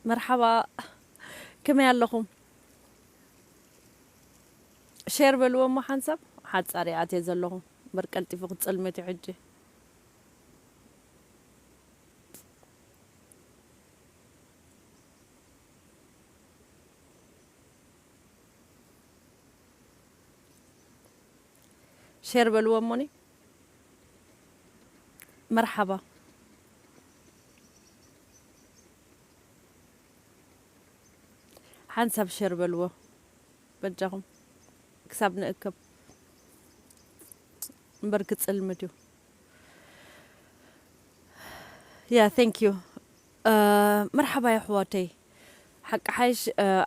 መርሓባ፣ ከመይ ኣለኹም? ሼር በልዎ እሞ ሓንሳብ ሓጻር እየ ኣትየ ዘለኹ። እምበር ቀልጢፉ ክጽልምት እዩ ሕጂ። ሼር በልዎ እሞኒ። መርሓባ። ሓንሳብ ሸር በልዎ በጃኹም፣ ክሳብ ንእከብ እምበር ክጽልምት እዩ። ያ፣ thank you። መርሓባ የሕዋተይ። ሓቂ ሓይሽ፣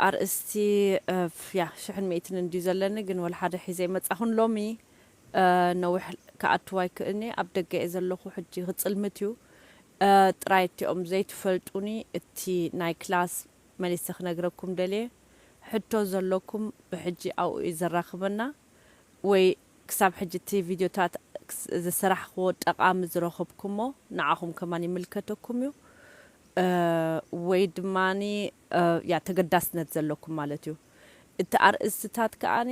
ኣርእስቲ፣ ያ፣ ሽሕን ሚእትን እንድዩ ዘለኒ፣ ግን ወላ ሓደ ሒዘ ይመጻኹን ሎሚ። ነዊሕ ክኣትው ኣይክእልኒ፣ ኣብ ደገ እየ ዘለኹ፣ ሕጂ ክጽልምት እዩ። ጥራይ እቲኦም ዘይትፈልጡኒ፣ እቲ ናይ ክላስ መሊሰ ክነግረኩም ደልየ። ሕቶ ዘለኩም ብሕጂ ኣብኡ እዩ ዘራኽበና፣ ወይ ክሳብ ሕጂ እቲ ቪድዮታት ክስ-፣ ዝሰራሕክዎ ጠቓሚ ዝረኸብኩሞ ንዓኹም ከማን ይምልከተኩም እዩ። እ፣ ወይ ድማኒ፣ እ፣ ያ ተገዳስነት ዘለኩም ማለት እዩ። እቲ ኣርእስትታት ከኣኒ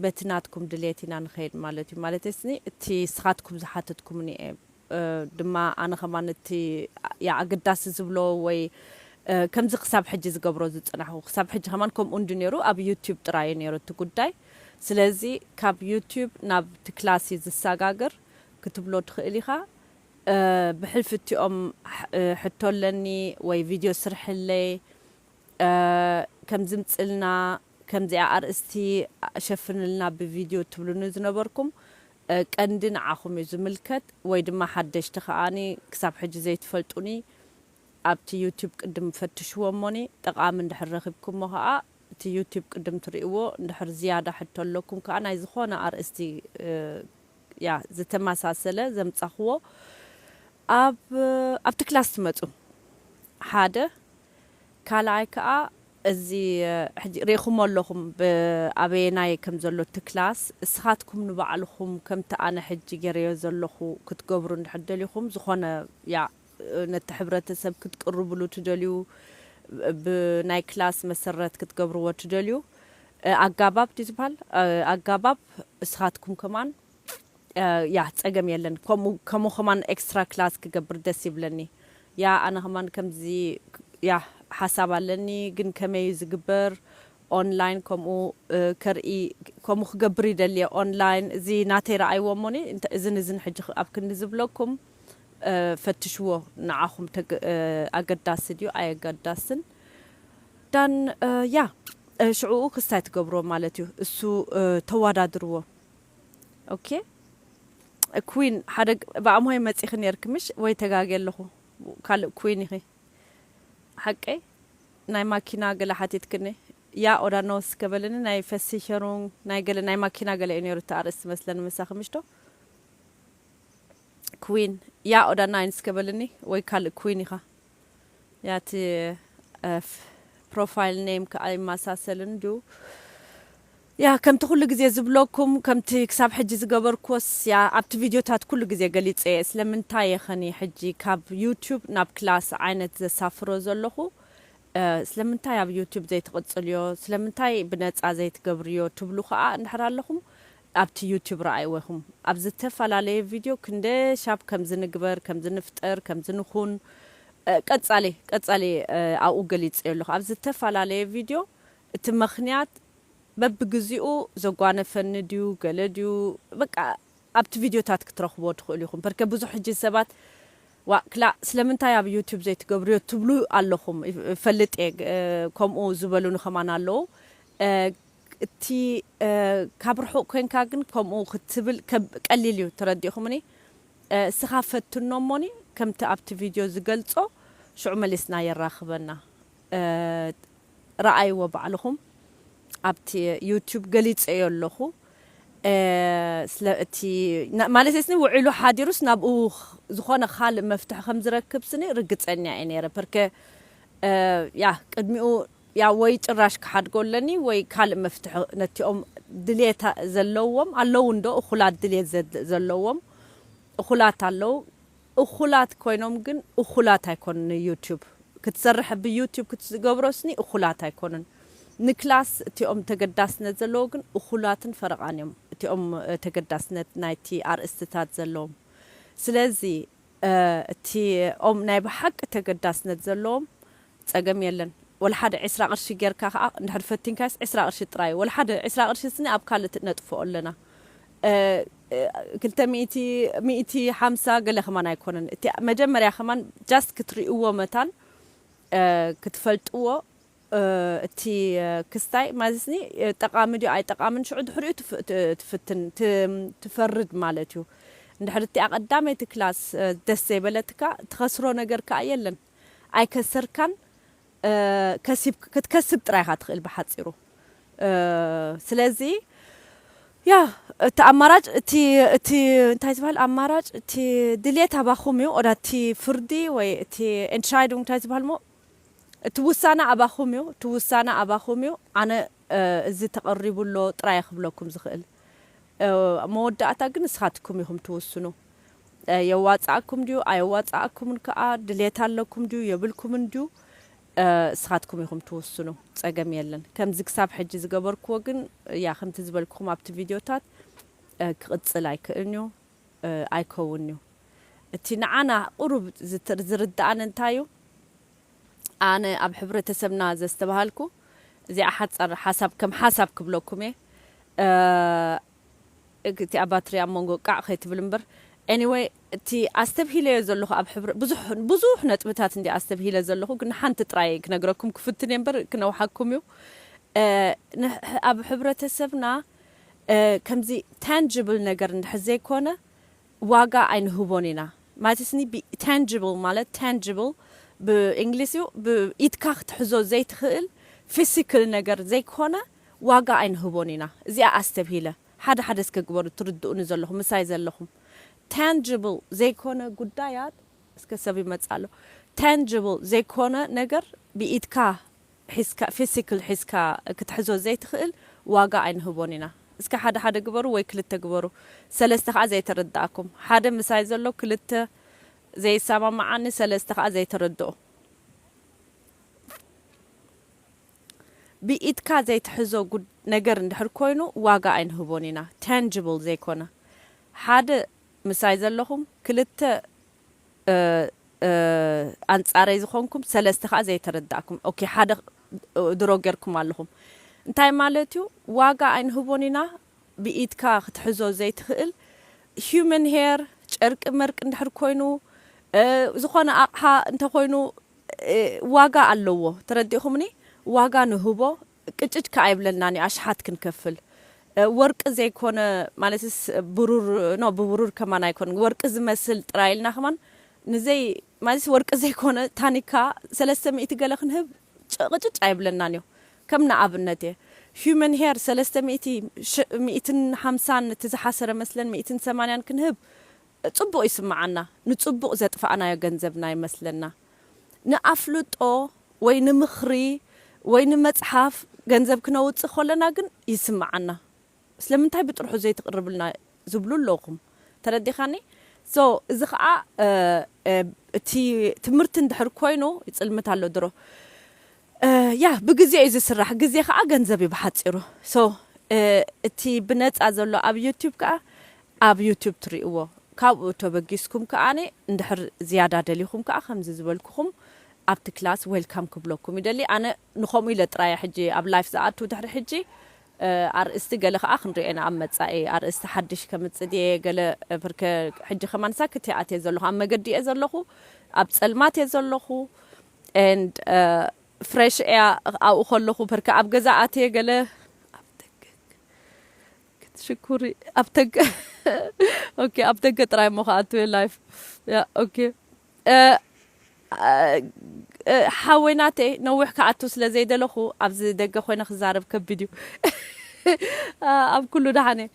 በቲ ናትኩም ድሌት ኢና ንኸይድ ማለት እዩ። ማለተይ ስኒ እቲ ስኻትኩም ዝሓተትኩምኒ እየ፣ እ፣ ድማ ኣነ ኸማን እቲ ያ ኣገዳሲ ዝብሎ ወይ፣ እ፣ ከምዚ ክሳብ ሕጂ ዝገብሮ ዝጸናሕኩ፣ ክሳብ ሕጂ ኸማን ከምኡ እንዲ ነይሩ፣ ኣብ ዩቲዩብ ጥራይ እዩ ነይሩ እቲ ጉዳይ። ስለዚ ካብ ዩቲዩብ ናብቲ ክላስ እዩ ዝሰጋገር ክትብሎ ትኽእል ኢኻ። እ፣ ብሕልፊ እቲኦም ሕ-፣ እ፣ ሕቶ ኣለኒ ወይ ቪድዮ ስርሕለይ፣ እ፣ ከምዚ ምጽልና፣ ከምዚኣ ኣርእስቲ ሸፍንልና ብቪድዮ ትብሉኒ ዝነበርኩም፣ እ፣ ቀንዲ ንዓኹም እዩ ዝምልከት፣ ወይ ድማ ሓደሽቲ ከኣኒ ክሳብ ሕጂ ዘይትፈልጡኒ ኣብቲ ዩቲዩብ ቅድም ፈትሽዎ እሞኒ፣ ጠቓሚ እንድሕር ረኺብኩሞ ከኣ እቲ ዩቲዩብ ቅድም ትርእይዎ፣ እንድሕር ዝያዳ ሕቶ ኣለኩም ከኣ ናይ ዝኾነ ኣርእስቲ፣ እ፣ ያ ዝተመሳሰለ ዘምጻኽዎ ኣብ፣ ኣብቲ ክላስ ትመጹ። ሓደ። ካልኣይ ከኣ እዚ፣ እ፣ ሕጂ ርኢኹሞ ኣለኹም ብ-፣ ኣበየናይ ከም ዘሎ እቲ ክላስ። እስኻትኩም ንባዕልኹም ከምቲ ኣነ ሕጂ ገይረዮ ዘለኹ ክትገብሩ እንድሕር ደሊኹም፣ ዝኾነ ያ፣ እ፣ ነቲ ሕብረተሰብ ክትቅርብሉ ትደልዩ፣ ብናይ ክላስ መሰረት ክትገብርዎ ትደልዩ፣ እ፣ ኣጋባብ ድዩ ዝበሃል? እ፣ ኣጋባብ እስኻትኩም ከማን እ፣ ያ፣ ጸገም የለን። ከምኡ፣ ከምኡ ከማን ኤክስትራ ክላስ ክገብር ደስ ይብለኒ። ያ፣ ኣነ ከማን ከምዚ፣ ያ፣ ሓሳብ ኣለኒ፣ ግን ከመይ እዩ ዝግበር? ኦንላይን ከምኡ፣ እ፣ ከርኢ፣ ከምኡ ክገብር ይደልየ። ኦንላይን፣ እዚ ናተይ ረኣይዎ እሞኒ፣ እንተ-፣ እዝን እዝን ሕጂ ኽ-፣ ኣብ ክንዲ ዝብለኩም፣ እ፣ ፈትሽዎ። ንዓኹም ተገ-፣ እ፣ ኣገዳሲ ድዩ ኣየገዳስን? ዳን፣ እ፣ ያ፣ እ፣ ሽዕኡ ክስታይ ትገብርዎ ማለት እዩ። እሱ፣ እ፣ ተወዳድርዎ። ኦኬ። ኩዊን፣ ሓደ ግ-፣ ብኣምሆይ መጺኺ ኔርኪ ምሽ? ወይ ተጋግየ ኣለኹ? ካልእ ኩዊን ኢኺ። ሓቀይ? ናይ ማኪና ገለ ሓቲትክኒ። ያ ኦዳኖስ ከበልኒ፣ ናይ ፈሲሸሩን፣ ናይ ገለ፣ ናይ ማኪና ገለ እዩ ነይሩ እቲ ኣርእስቲ መስለኒ ምሳኺ ምሽ ዶ? ኩዊን። ያ ኦዳና ኣይንስ ከበልኒ፣ ወይ ካልእ ኩዊን ኢኻ? ያ እቲ፣ እ፣ ፍ-፣ ፕሮፋይል ኔም ከኣ ይመሳሰልን ድዩ? ያ፣ ከምቲ ኩሉ ግዜ ዝብለኩም፣ ከምቲ ክሳብ ሕጂ ዝገበርኩዎስ፣ ያ፣ ኣብቲ ቪድዮታት ኩሉ ግዜ ገሊጸ እየ። ስለምንታይ እየ ኸኒ ሕጂ ካብ ዩቱብ ናብ ክላስ ዓይነት ዘሳፍሮ ዘለኹ? እ፣ ስለምንታይ ኣብ ዩቱብ ዘይትቕጽልዮ? ስለምንታይ ብነጻ ዘይትገብርዮ? ትብሉ ኸኣ እንድሕር ኣለኹም፣ ኣብቲ ዩቱብ ረኣይዎ ኢኹም። ኣብ ዝተፈላለየ ቪድዮ ክንደይ ሻብ ከምዚ ንግበር፣ ከምዚ ንፍጠር፣ ከምዚ ንኹን፣ እ፣ ቀጻሊ፣ ቀጻሊ፣ እ፣ ኣብኡ ገሊጸዮ ኣለኹ። ኣብ ዝተፈላለየ ቪድዮ እቲ ምኽንያት በብግዚኡ ዘጓነፈኒ ድዩ፣ ገለ ድዩ፣ በቃ ኣብቲ ቪድዮታት ክትረኽብዎ ትኽእሉ ኢኹም። በርከ ብዙሕ ሕጂ ሰባት፣ "ዋእ፣ ክላእ፣ ስለምንታይ ኣብ ዩቱብ ዘይትገብርዮ?" ትብሉ ኣለኹም። ይፍ-፣ ይፈልጥ እየ፣ እ፣ ከምኡ ዝበሉኒ ከማን ኣለዉ። እ፣ እቲ፣ እ፣ ካብ ርሑቕ ኮንካ ግን ከምኡ ክትብል ከብ-፣ ቀሊል እዩ፣ ተረዲእኹምኒ? እ፣ እስኻ ፈትኖ እሞኒ፣ ከምቲ ኣብቲ ቪድዮ ዝገልጾ፣ ሽዑ መሊስና የራኽበና። እ፣ ረኣይዎ ባዕልኹም። ኣብቲ ዩቱብ ገሊጸዮ ኣለኹ። እ፣ ስለ እቲ፣ ና-፣ ማለት ስኒ ውዒሉ ሓዲሩስ ናብኡ ኽ-፣ ዝኾነ ካልእ መፍትሒ ከም ዝረክብ ስኒ ርግጸኛ እየ ነይረ። ፐርከ፣ እ፣ ያ፣ ቅድሚኡ፣ ያ፣ ወይ ጭራሽ ክሓድጎ ኣለኒ ወይ ካልእ መፍትሒ ነቲኦም ድሌት ዘለዎም ኣለዉ እንዶ፣ እኹላት ድሌት ዘ-፣ ዘለዎም እኹላት ኣለዉ። እኹላት ኮይኖም ግን እኹላት ኣይኮኑን ንዩቱብ። ክትሰርሕ ብዩቲዩብ ክትገብሮ ስኒ እኹላት ኣይኮኑን። ንክላስ እቲኦም ተገዳስነት ዘለዎ ግን እኹላትን ፈረቓን እዮም። እቲኦም፣ እ፣ ተገዳስነት ናይቲ ኣርእስትታት ዘለዎም። ስለዚ፣ እ፣ እቲኦም ናይ ብሓቂ ተገዳስነት ዘለዎም ጸገም የለን። ወላ ሓደ ዕስራ ቅርሺ ጌርካ ከኣ እንድሕር ፈቲንካስ ዕስራ ቅርሺ ጥራይ። ወላ ሓደ ዕስራ ቅርሺ ስኒ ኣብ ካልእ ነጥፍኦ ኣለና። እ፣ እ፣ ክልተ ሚእቲ፣ ሚእቲ ሓምሳ ገለ ከማን ኣይኮነን። እቲ መጀመርያ ከማን ጃስት ክትርእይዎ መታን፣ እ፣ ክትፈልጥዎ፣ እ፣ እቲ፣ እ፣ ክስታይ ማለትኒ፣ እ፣ ጠቓሚ ድዩ ኣይጠቓምን ሽዑ ድሕሪኡ ትፍ-፣ ት-፣ ትፍትን፣ ት-፣ ትፈርድ ማለት እዩ። እንድሕር እቲኣ ቀዳመይቲ ክላስ፣ እ፣ ደስ ዘይበለትካ ትኸስሮ ነገር ከኣ የለን። ኣይከሰርካን፣ እ፣ ከሲብ-፣ ክትከስብ ጥራይ ኢኻ ትኽእል ብሓጺሩ። እ፣ ስለዚ ያ፣ እቲ ኣማራጭ፣ እቲ፣ እቲ እንታይ ዝበሃል ኣማራጭ፣ እቲ ድልየት ኣባኹም እዩ። ኦዳ እቲ ፍርዲ ወይ እቲ ኤንትሻይዱንግ እንታይ ዝበሃል እሞ፣ እቲ ውሳነ ኣባኹም እዩ። እቲ ውሳነ ኣባኹም እዩ። ኣነ፣ እ፣ እዚ ተቐሪቡ ኣሎ ጥራይ እየ ክብለኩም ዝኽእል። እ፣ መወዳእታ ግን ንስኻትኩም ኢኹም ትውስኑ። እ፣ የዋጽኣኩም ድዩ ኣየዋጽኣኩምን ከኣ፣ ድሌት ኣለኩም ድዩ የብልኩምን ድዩ፣ እ፣ ንስኻትኩም ኢኹም ትውስኑ። ጸገም የለን። ከምዚ ክሳብ ሕጂ ዝገበርክዎ ግን፣ ያ፣ ከምቲ ዝበልኩኹም ኣብቲ ቪድዮታት፣ እ፣ ክቕጽል ኣይክእልን እዩ፣ እ፣ ኣይከውንን እዩ። እቲ ንዓና ቁሩብ ዝት-፣ ዝርድኣኒ እንታይ እዩ? ኣነ ኣብ ሕብረተሰብና ዘስተባሃልኩ፣ እዚኣ ሓጻር ሓሳብ ከም ሓሳብ ክብለኩም እየ። እ፣ እቲኣ ባትሪ ኣብ መንጎ ቃዕ ከይትብል እምበር። ኤኒወይ፣ እቲ ኣስተብሂለዮ ዘለኹ ኣብ ሕብረ-፣ ብዙሕ፣ ብዙሕ ነጥብታት እንዲ ኣስተብሂለ ዘለኹ፣ ግን ሓንቲ ጥራይ ክነግረኩም ክፍትን እየ እምበር ክነውሓኩም እዩ። እ፣ ንሕ-፣ ኣብ ሕብረተሰብና፣ እ፣ ከምዚ ታንጅብል ነገር እንድሕር ዘይኮነ፣ ዋጋ ኣይንህቦን ኢና። ማለት ስኒ ቢ-፣ ታንጅብል ማለት፣ ታንጅብል ብእንግሊዝ እዩ፣ ብኢድካ ክትሕዞ ዘይትኽእል ፊሲክል ነገር ዘይኮነ ዋጋ ኣይንህቦን ኢና። እዚኣ ኣስተብሂለ። ሓደ ሓደ እስከ ግበሩ፣ ትርድኡኒ ዘለኹም፣ ምሳይ ዘለኹም። ታንጅብል ዘይኮነ ጉዳያት፣ እስከ ሰብ ይመጽእ ኣሎ። ታንጅብል ዘይኮነ ነገር ብኢድካ ሒዝካ፣ ፊሲክል ሒዝካ ክትሕዞ ዘይትኽእል ዋጋ ኣይንህቦን ኢና። እስከ ሓደ ሓደ ግበሩ ወይ ክልተ ግበሩ። ሰለስተ ከኣ ዘይተረድኣኩም። ሓደ ምሳይ ዘሎ፣ ክልተ ዘይሰማማዓኒ፣ ሰለስተ ከኣ ዘይተረድኦ። ብኢድካ ዘይትሕዞ ጉድ-፣ ነገር እንድሕር ኮይኑ ዋጋ ኣይንህቦን ኢና። ታንጅብል ዘይኮነ። ሓደ ምሳይ ዘለኹም፣ ክልተ፣ እ፣ እ፣ ኣንጻረይ ዝኾንኩም፣ ሰለስተ ከኣ ዘይተረዳእኩም። ኦኬ፣ ሓደ፣ እ፣ ድሮ ጌርኩም ኣለኹም። እንታይ ማለት እዩ? ዋጋ ኣይንህቦን ኢና፣ ብኢድካ ክትሕዞ ዘይትኽእል ሂዩመን ሄር፣ ጨርቂ መርቂ እንድሕር ኮይኑ፣ እ፣ ዝኾነ ኣቕሓ እንተኾይኑ፣ እ፣ ዋጋ ኣለዎ። ተረዲእኹምኒ? ዋጋ ንህቦ፣ ቅጭጭ ከኣ ይብለናን እዩ፣ ኣሽሓት ክንከፍል። እ፣ ወርቂ ዘይኮነ፣ ማለትስ ብሩር፣ ኖ፣ ብብሩር ከማን ኣይኮነን። ወርቂ ዝመስል ጥራይ ኢልና ከማን ንዘይ-፣ ማለትስ ወርቂ ዘይኮነ ታኒካ ሰለስተ ሚእቲ ገለ ክንህብ ጭ-፣ ቅጭጭ ኣይብለናን እዩ። ከም ንኣብነት እየ። ሂዩመን ሄር ሰለስተ ሚእቲ፣ ሽ-፣ ሚእትን ሓምሳን እቲ ዝሓሰረ መስለን ሚእትን ሰማንያን ክንህብ ጽቡቕ ይስምዓና። ንጽቡቕ ዘጥፋእናዮ ገንዘብና ይመስለና። ንኣፍልጦ ወይ ንምኽሪ ወይ ንመጽሓፍ ገንዘብ ክነውጽእ ከለና ግን ይስምዓና። ስለምንታይ ብጥርሑ ዘይትቕርብልና ዝብሉ ኣለኹም። ተረዲኻኒ? ሶ፣ እዚ ኸኣ፣ እ፣ እ፣ እቲ ትምህርቲ እንድሕር ኮይኑ፣ ይጽልምት ኣሎ ድሮ። እ፣ ያ፣ ብግዜ እዩ ዝስራሕ። ግዜ ኸኣ ገንዘብ እዩ ብሓጺሩ። ሶ፣ እ፣ እቲ ብነጻ ዘሎ ኣብ ዩቲዩብ ከኣ ኣብ ዩቲዩብ ትርእይዎ። ካብኡ ተበጊስኩም ከኣ እንድሕር ዝያዳ ደሊኹም ከኣ ከምዚ ዝበልኩኹም ኣብቲ ክላስ ዌልካም ክብለኩም ይደሊ። ኣነ ንኸምኡ ኢለ ጥራይ ሕጂ ኣብ ላይፍ ዝኣቱ ድሕሪ ሕጂ፣ እ፣ ኣርእስቲ ገለ ከኣ ክንሪኦ ኢና ኣብ መጻኢ። ኣርእስቲ ሓድሽ ከምጽእ ድየ ገለ፣ እ፣ ብርከ ሕጂ ከማን ሳክት እየ ኣትየ ዘለኹ። ኣብ መገዲ እየ ዘለኹ። ኣብ ጸልማት እየ ዘለኹ። ኤንድ፣ እ፣ ፍሬሽ እያ ኣብኡ ከለኹ ብርከ ኣብ ገዛ ኣትየ ገለ ኣብ ደገ ክትሽኩሪ ኣብ ደገ። ኦኬ፣ ኣብ ደገ ጥራይ እሞ ክኣቱ እየ ላይፍ። ያ፣ ኦኬ። እ፣ እ፣ ሓወይ ናተይ ነዊሕ ክኣቱ ስለ ዘይደለኹ ኣብዚ ደገ ኮይነ ክዛረብ ከቢድ እዩ። እ፣ ኣብ ኩሉ ደሓን እየ።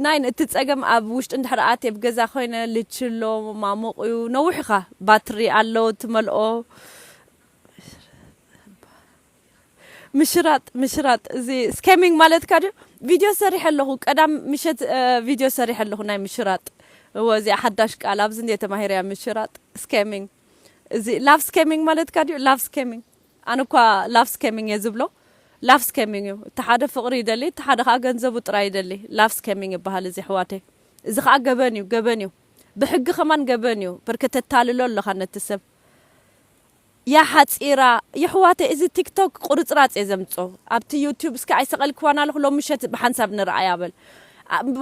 ናይን እቲ ጸገም ኣብ ውሽጢ እንድሕር ኣትየ ብገዛ ኮይነ ልችሎ ማሙቕ እዩ። ነዊሕ ኢኻ ባትሪ ኣሎ ትመልኦ። ምሽራጥ፣ ምሽራጥ፣ እዚ ስካሚንግ ማለትካ ድዩ? ቪድዮ ሰሪሐ ኣለኹ፣ ቀዳም ምሸት፣ እ፣ ቪድዮ ሰሪሐ ኣለኹ ናይ ምሽራጥ። እወ፣ እዚኣ ሓዳሽ ቃል፣ ኣብዚ እንድየ ተማሂረያ፣ ምሽራጥ፣ ስካሚንግ። እዚ love scamming ማለትካ ድዩ? Love scamming፣ ኣነ እኳ love scamming እየ ዝብሎ። Love scamming እዩ። እቲ ሓደ ፍቕሪ ይደሊ፣ እቲ ሓደ ከዓ ገንዘቡ ጥራይ ይደሊ። Love scamming ይበሃል እዚ፣ ኣሕዋተይ። እዚ ከዓ ገበን እዩ፣ ገበን እዩ። ብሕጊ ከማን ገበን እዩ። ብርክ ተታልሎ ኣለኻ ነቲ ሰብ። ያ ሓፂራ፣ የሕዋተይ፣ እዚ ቲክቶክ ቁርፅራፅ እየ ዘምፆ። ኣብቲ ዩቲዩብ እስከ ኣይሰቐልክዋን ኣለኹ፣ ሎሚ ምሸት ብሓንሳብ ንረኣያ በል።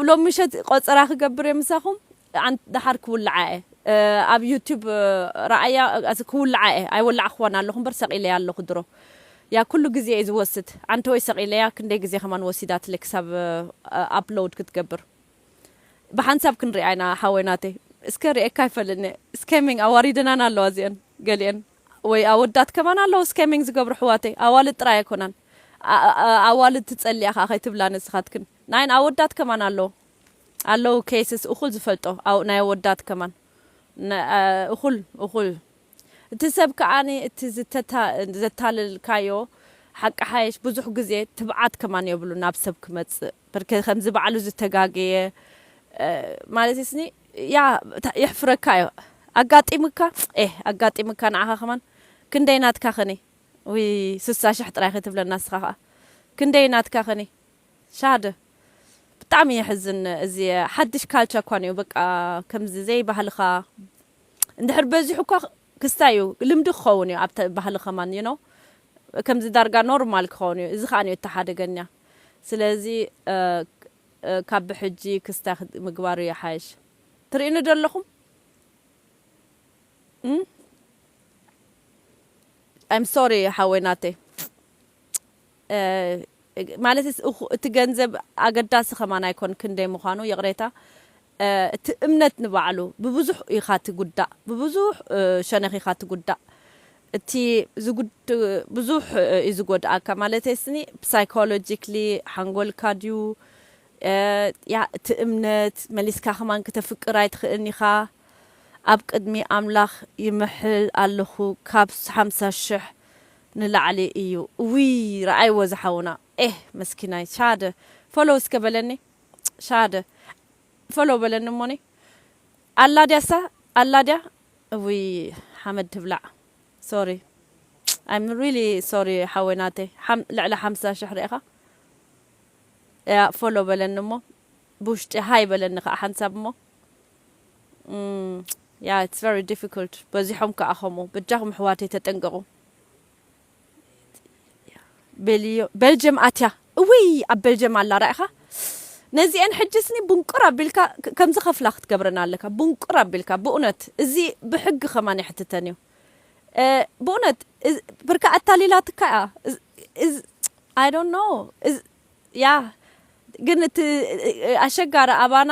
ሎሚ ምሸት ቆፀራ ክገብር እየ ምሳኹም። ኣን-፣ ደሓር ክውልዓ እየ። ኣብ ዩቲዩብ ረኣያ ክውልዓ እየ። ኣይወላዕክዋን ኣለኹ እምበር ሰቒለያ ኣለኹ ድሮ። ያ ኩሉ ግዜ እዩ ዝወስድ። ኣንተ ወይ ሰቒለያ ክንደይ ግዜ ከማን ወሲዳትለ ክሳብ ኣፕሎድ ክትገብር። ብሓንሳብ ክንሪኣ ኢና ሓወይ ናተይ። እስከ ሪኤካ ኣይፈልጥን እየ። ስኬሚንግ ኣዋሪደናን ኣለዋ እዚአን ገሊአን። ወይ ኣወዳት ከማን ኣለዉ ስኬሚንግ ዝገብሩ ኣሕዋተይ። ኣዋልድ ጥራይ ኣይኮናን። ኣ-፣ ኣ-፣ ኣዋልድ ትጸልያ ከኣ ከይትብላ ንስኻትክን። ናይን ኣወዳት ከማን ኣለዉ። ኣለዉ ኬስስ እኹል ዝፈልጦ። ኣው-፣ ናይ ኣወዳት ከማን። ነ-፣ ኣ-፣ እኹል፣ እኹል። እቲ ሰብ ከኣኒ እቲ ዝተታ-፣ ዘታለልካዮ ሓቂ ሓየሽ ብዙሕ ግዜ ትብዓት ከማን የብሉ ናብ ሰብ ክመጽእ። ብርከ-፣ ከምዚ ባዕሉ ዝተጋገየ፣ እ፣ ማለት ስኒ፣ ያ፣ ታ-፣ የሕፍረካ እዩ። ኣጋጢሙካ፣ ኤህ፣ ኣጋጢሙካ ንዓኻ ከማን ክንደይ ናትካ ኸኒ? ውይ፣ ስሳ ሽሕ ጥራይ ክትብለና ንስኻ ኸኣ። ክንደይ ናትካ ኸኒ? ሻደ። ብጣዕሚ የሕዝን። እዚ ሓድሽ ካልቸር እኳ እዩ። በቃ ከምዚ ዘይባህልኻ እንድሕር በዚሑ እኳ ክስታይ እዩ። ልምዲ ክኸውን እዩ ኣብቲ ባህሊ ከማን፣ you know። ከምዚ ዳርጋ ኖርማል ክኸውን እዩ። እዚ ኸኣ እዩ እተሓደገኛ። ስለዚ፣ እ፣ እ፣ ካብ ብሕጂ ክስታይ ክት-፣ ምግባሩ ይሓይሽ። ትርእዩኒ ዶ ኣለኹም? እም? I'm sorry ሓወይ ናተይ። እ፣ ማለትስ እኹ-፣ እቲ ገንዘብ ኣገዳሲ ከማን ኣይኮን ክንደይ ምዃኑ፣ ይቕሬታ። እ፣ እቲ እምነት ንባዕሉ ብብዙሕ ኢኻ ትጉዳእ፣ ብብዙሕ፣ እ፣ ሸነኽ ኢኻ ትጉዳእ። እቲ ዝጉድ-፣ ብዙሕ፣ እ፣ እዩ ዝጎድኣካ። ማለተይ ስኒ፣ ሳይኮሎጂክሊ ሓንጎልካ ድዩ፣ እ፣ ያ፣ እቲ እምነት መሊስካ ከማን ክተፍቅር ኣይትኽእልን ኢኻ። ኣብ ቅድሚ ኣምላኽ ይምሕል ኣለኹ፣ ካብ ሓምሳ ሽሕ ንላዕሊ እዩ። እውይ፣ ረኣይዎ ዝሓውና። ኤህ፣ መስኪናይ። ሻደ፣ ፎሎው እስከ በለኒ። ሻደ፣ ፎሎው በለኒ እሞኒ። ኣላ ድያሳ? ኣላ ድያ? እውይ፣ ሓመድ ትብላዕ። ሶሪ። I'm really sorry ሓወይ ናተይ። ሓም-፣ ልዕሊ ሓምሳ ሽሕ ርኢኻ? ያ፣ ፎሎ በለኒ እሞ፣ ብውሽጢ ሃይ በለኒ ከኣ ሓንሳብ እሞ። እም፣ ያ፣ it's very difficult። በዚሖም ከኣ ከምኡ። በጃኹም ኣሕዋተይ ተጠንቀቑ። ቤልዮ-፣ ቤልጅየም ኣትያ። እውይ፣ ኣብ ቤልጅየም ኣላ ራኢኻ? ነዚአን ሕጂ ስኒ ቡንቁር ኣቢልካ ከ-፣ ከምዚ ከፍላ ክትገብረን ኣለካ። ቡንቁር ኣቢልካ፣ ብእውነት። እዚ ብሕጊ ከማን የሕትተን እዩ። እ፣ ብእውነት፣ እዝ-፣ ብርካ ኣታሊላትካ እያ። እዝ-፣ እዝ-፣ I don't know። እዝ-፣ ያ፣ ግን እቲ፣ እ፣ ኣሸጋሪ ኣባና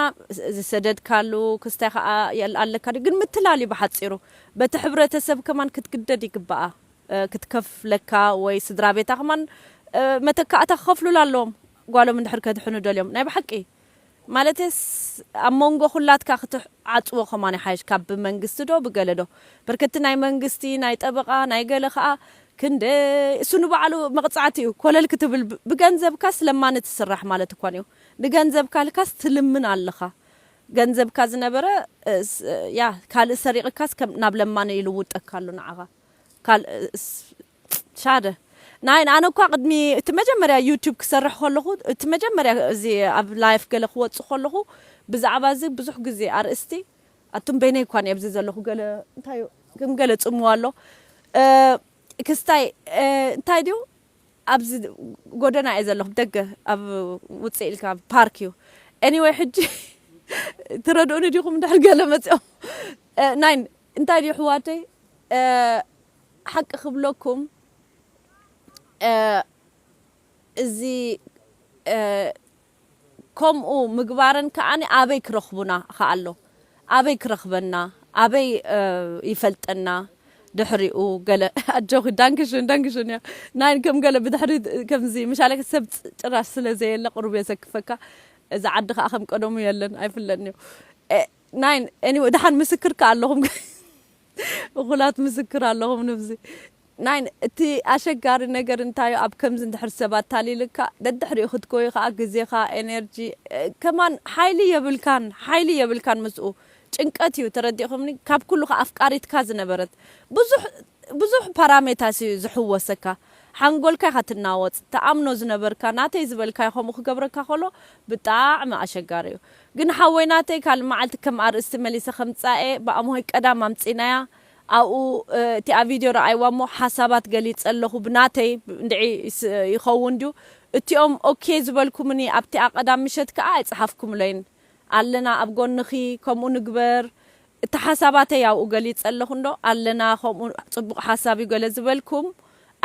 ዝሰደድካሉ ክስታይ ከኣ የል-፣ ኣለካ ድዩ? ግን ምትላል እዩ ብሓጺሩ። በቲ ሕብረተሰብ ከማን ክትግደድ ይግባኣ። እ፣ ክትከፍለካ ወይ ስድራ ቤታ ከማን፣ እ፣ መተካእታ ክኸፍሉላ ኣለዎም። ጓሎም እንድሕር ከድሕኑ ደልዮም። ናይ ብሓቂ። ማለትስ ኣብ መንጎ ኩላትካ ክትዓጽዎ ከማን ይሓይሽ ካብ ብመንግስቲ ዶ ብገለ ዶ። ብርክቲ ናይ መንግስቲ፣ ናይ ጠበቓ፣ ናይ ገለ ከኣ ክንደይ እሱ ንባዕሉ መቕጻዕቲ እዩ። ኮለል ክትብል ብ-፣ ብገንዘብካስ ለማኒ ትስራሕ ማለት እኳን እዩ። ንገንዘብካ ኢልካስ ትልምን ኣለኻ። ገንዘብካ ዝነበረ፣ እ፣ ስ-፣ ያ፣ ካልእ ሰሪቕካስ ከም ናብ ለማኒ ይልውጠካ ኣሎ ንዓኻ። ካል-፣ እ፣ ስ-፣ ሻደ። ናይ፣ ኣነ እኳ ቅድሚ እቲ መጀመርያ ዩቲዩብ ክሰርሕ ከለኹ፣ እቲ መጀመርያ እዚ ኣብ ላይፍ ገለ ክወጽእ ከለኹ፣ ብዛዕባ እዚ ብዙሕ ግዜ ኣርእስቲ፣ ኣቱም በይነይ እኳ እየ ኣብዚ ዘለኹ፣ ገለ እንታይ እዩ፣ ከም ገለ ጽምዋ ኣሎ። እ፣ ክስታይ፣ እ፣ እንታይ ድዩ? ኣብዚ ጎደና እየ ዘለኹ፣ ደገ ኣብ ውፅእ ኢልካ ኣብ ፓርክ እዩ። ኤኒወይ፣ ሕጂ ትረድኡኒ ዲኹም? እንድሕር ገለ መፂኦም፣ እ፣ ናይን፣ እንታይ ድዩ ኣሕዋተይ? እ፣ ሓቂ ክብለኩም፣ እ፣ እዚ፣ እ፣ ከምኡ ምግባረን ከኣኒ ኣበይ ክረኽቡና ከኣሎ? ኣበይ ክረኽበና? ኣበይ፣ እ፣ ይፈልጠና? ድሕሪኡ ገለ ኣጆኺ፣ ዳንክሽን፣ ዳንክሽን እያ። ናይን ከም ገለ ብድሕሪ ከምዚ፣ ምሻለ ሰብ ጭራሽ ስለ ዘየለ ቁሩብ የሰክፈካ። እዚ ዓዲ ከኣ ከም ቀደሙ የለን፣ ኣይፍለጥን እዩ። እ፣ ናይን፣ ኤኒወይ፣ ደሓን ምስክር ከኣ ኣለኹም። እኹላት ምስክር ኣለኹም ንብዚ። ናይን፣ እቲ ኣሸጋሪ ነገር እንታይ እዩ? ኣብ ከምዚ እንድሕር ሰብ ኣታሊልካ፣ ደድሕሪኡ ክትጎዩ ከኣ ግዜኻ፣ ኤነርጂ፣ እ፣ ከማን ሓይሊ የብልካን፣ ሓይሊ የብልካን ምስኡ። ጭንቀት እዩ፣ ተረዲእኹምኒ? ካብ ኩሉ ከኣ ኣፍቃሪትካ ዝነበረት ብዙሕ፣ ብዙሕ ፓራሜታስ እዩ ዝሕወሰካ። ሓንጎልካ ኢኻ ትናወጽ። ትኣምኖ ዝነበርካ፣ ናተይ ዝበልካዮ ከምኡ ክገብረካ ከሎ ብጣዕሚ ኣሸጋሪ እዩ። ግን ሓወይ ናተይ ካልእ መዓልቲ ከም ኣርእስቲ መሊሰ ከምጻኤ ብኣምሆይ ቀዳም ኣምጺናያ። ኣብኡ፣ እ፣ እቲኣ ቪድዮ ረኣይዋ እሞ ሓሳባት ገሊጸ ኣለኹ ብናተይ እንድዒ ይስ-፣ ይኸውን ድዩ? እቲኦም ኦኬ ዝበልኩምኒ ኣብቲኣ ቀዳም ምሸት ከኣ ኣይጸሓፍኩምለይን። ኣለና ኣብ ጎንኺ፣ ከምኡ ንግበር። እቲ ሓሳባተይ ኣብኡ ገሊጸ ኣለኹ እንዶ፣ ኣለና፣ ከምኡ ጽቡቕ ሓሳብ እዩ ገለ ዝበልኩም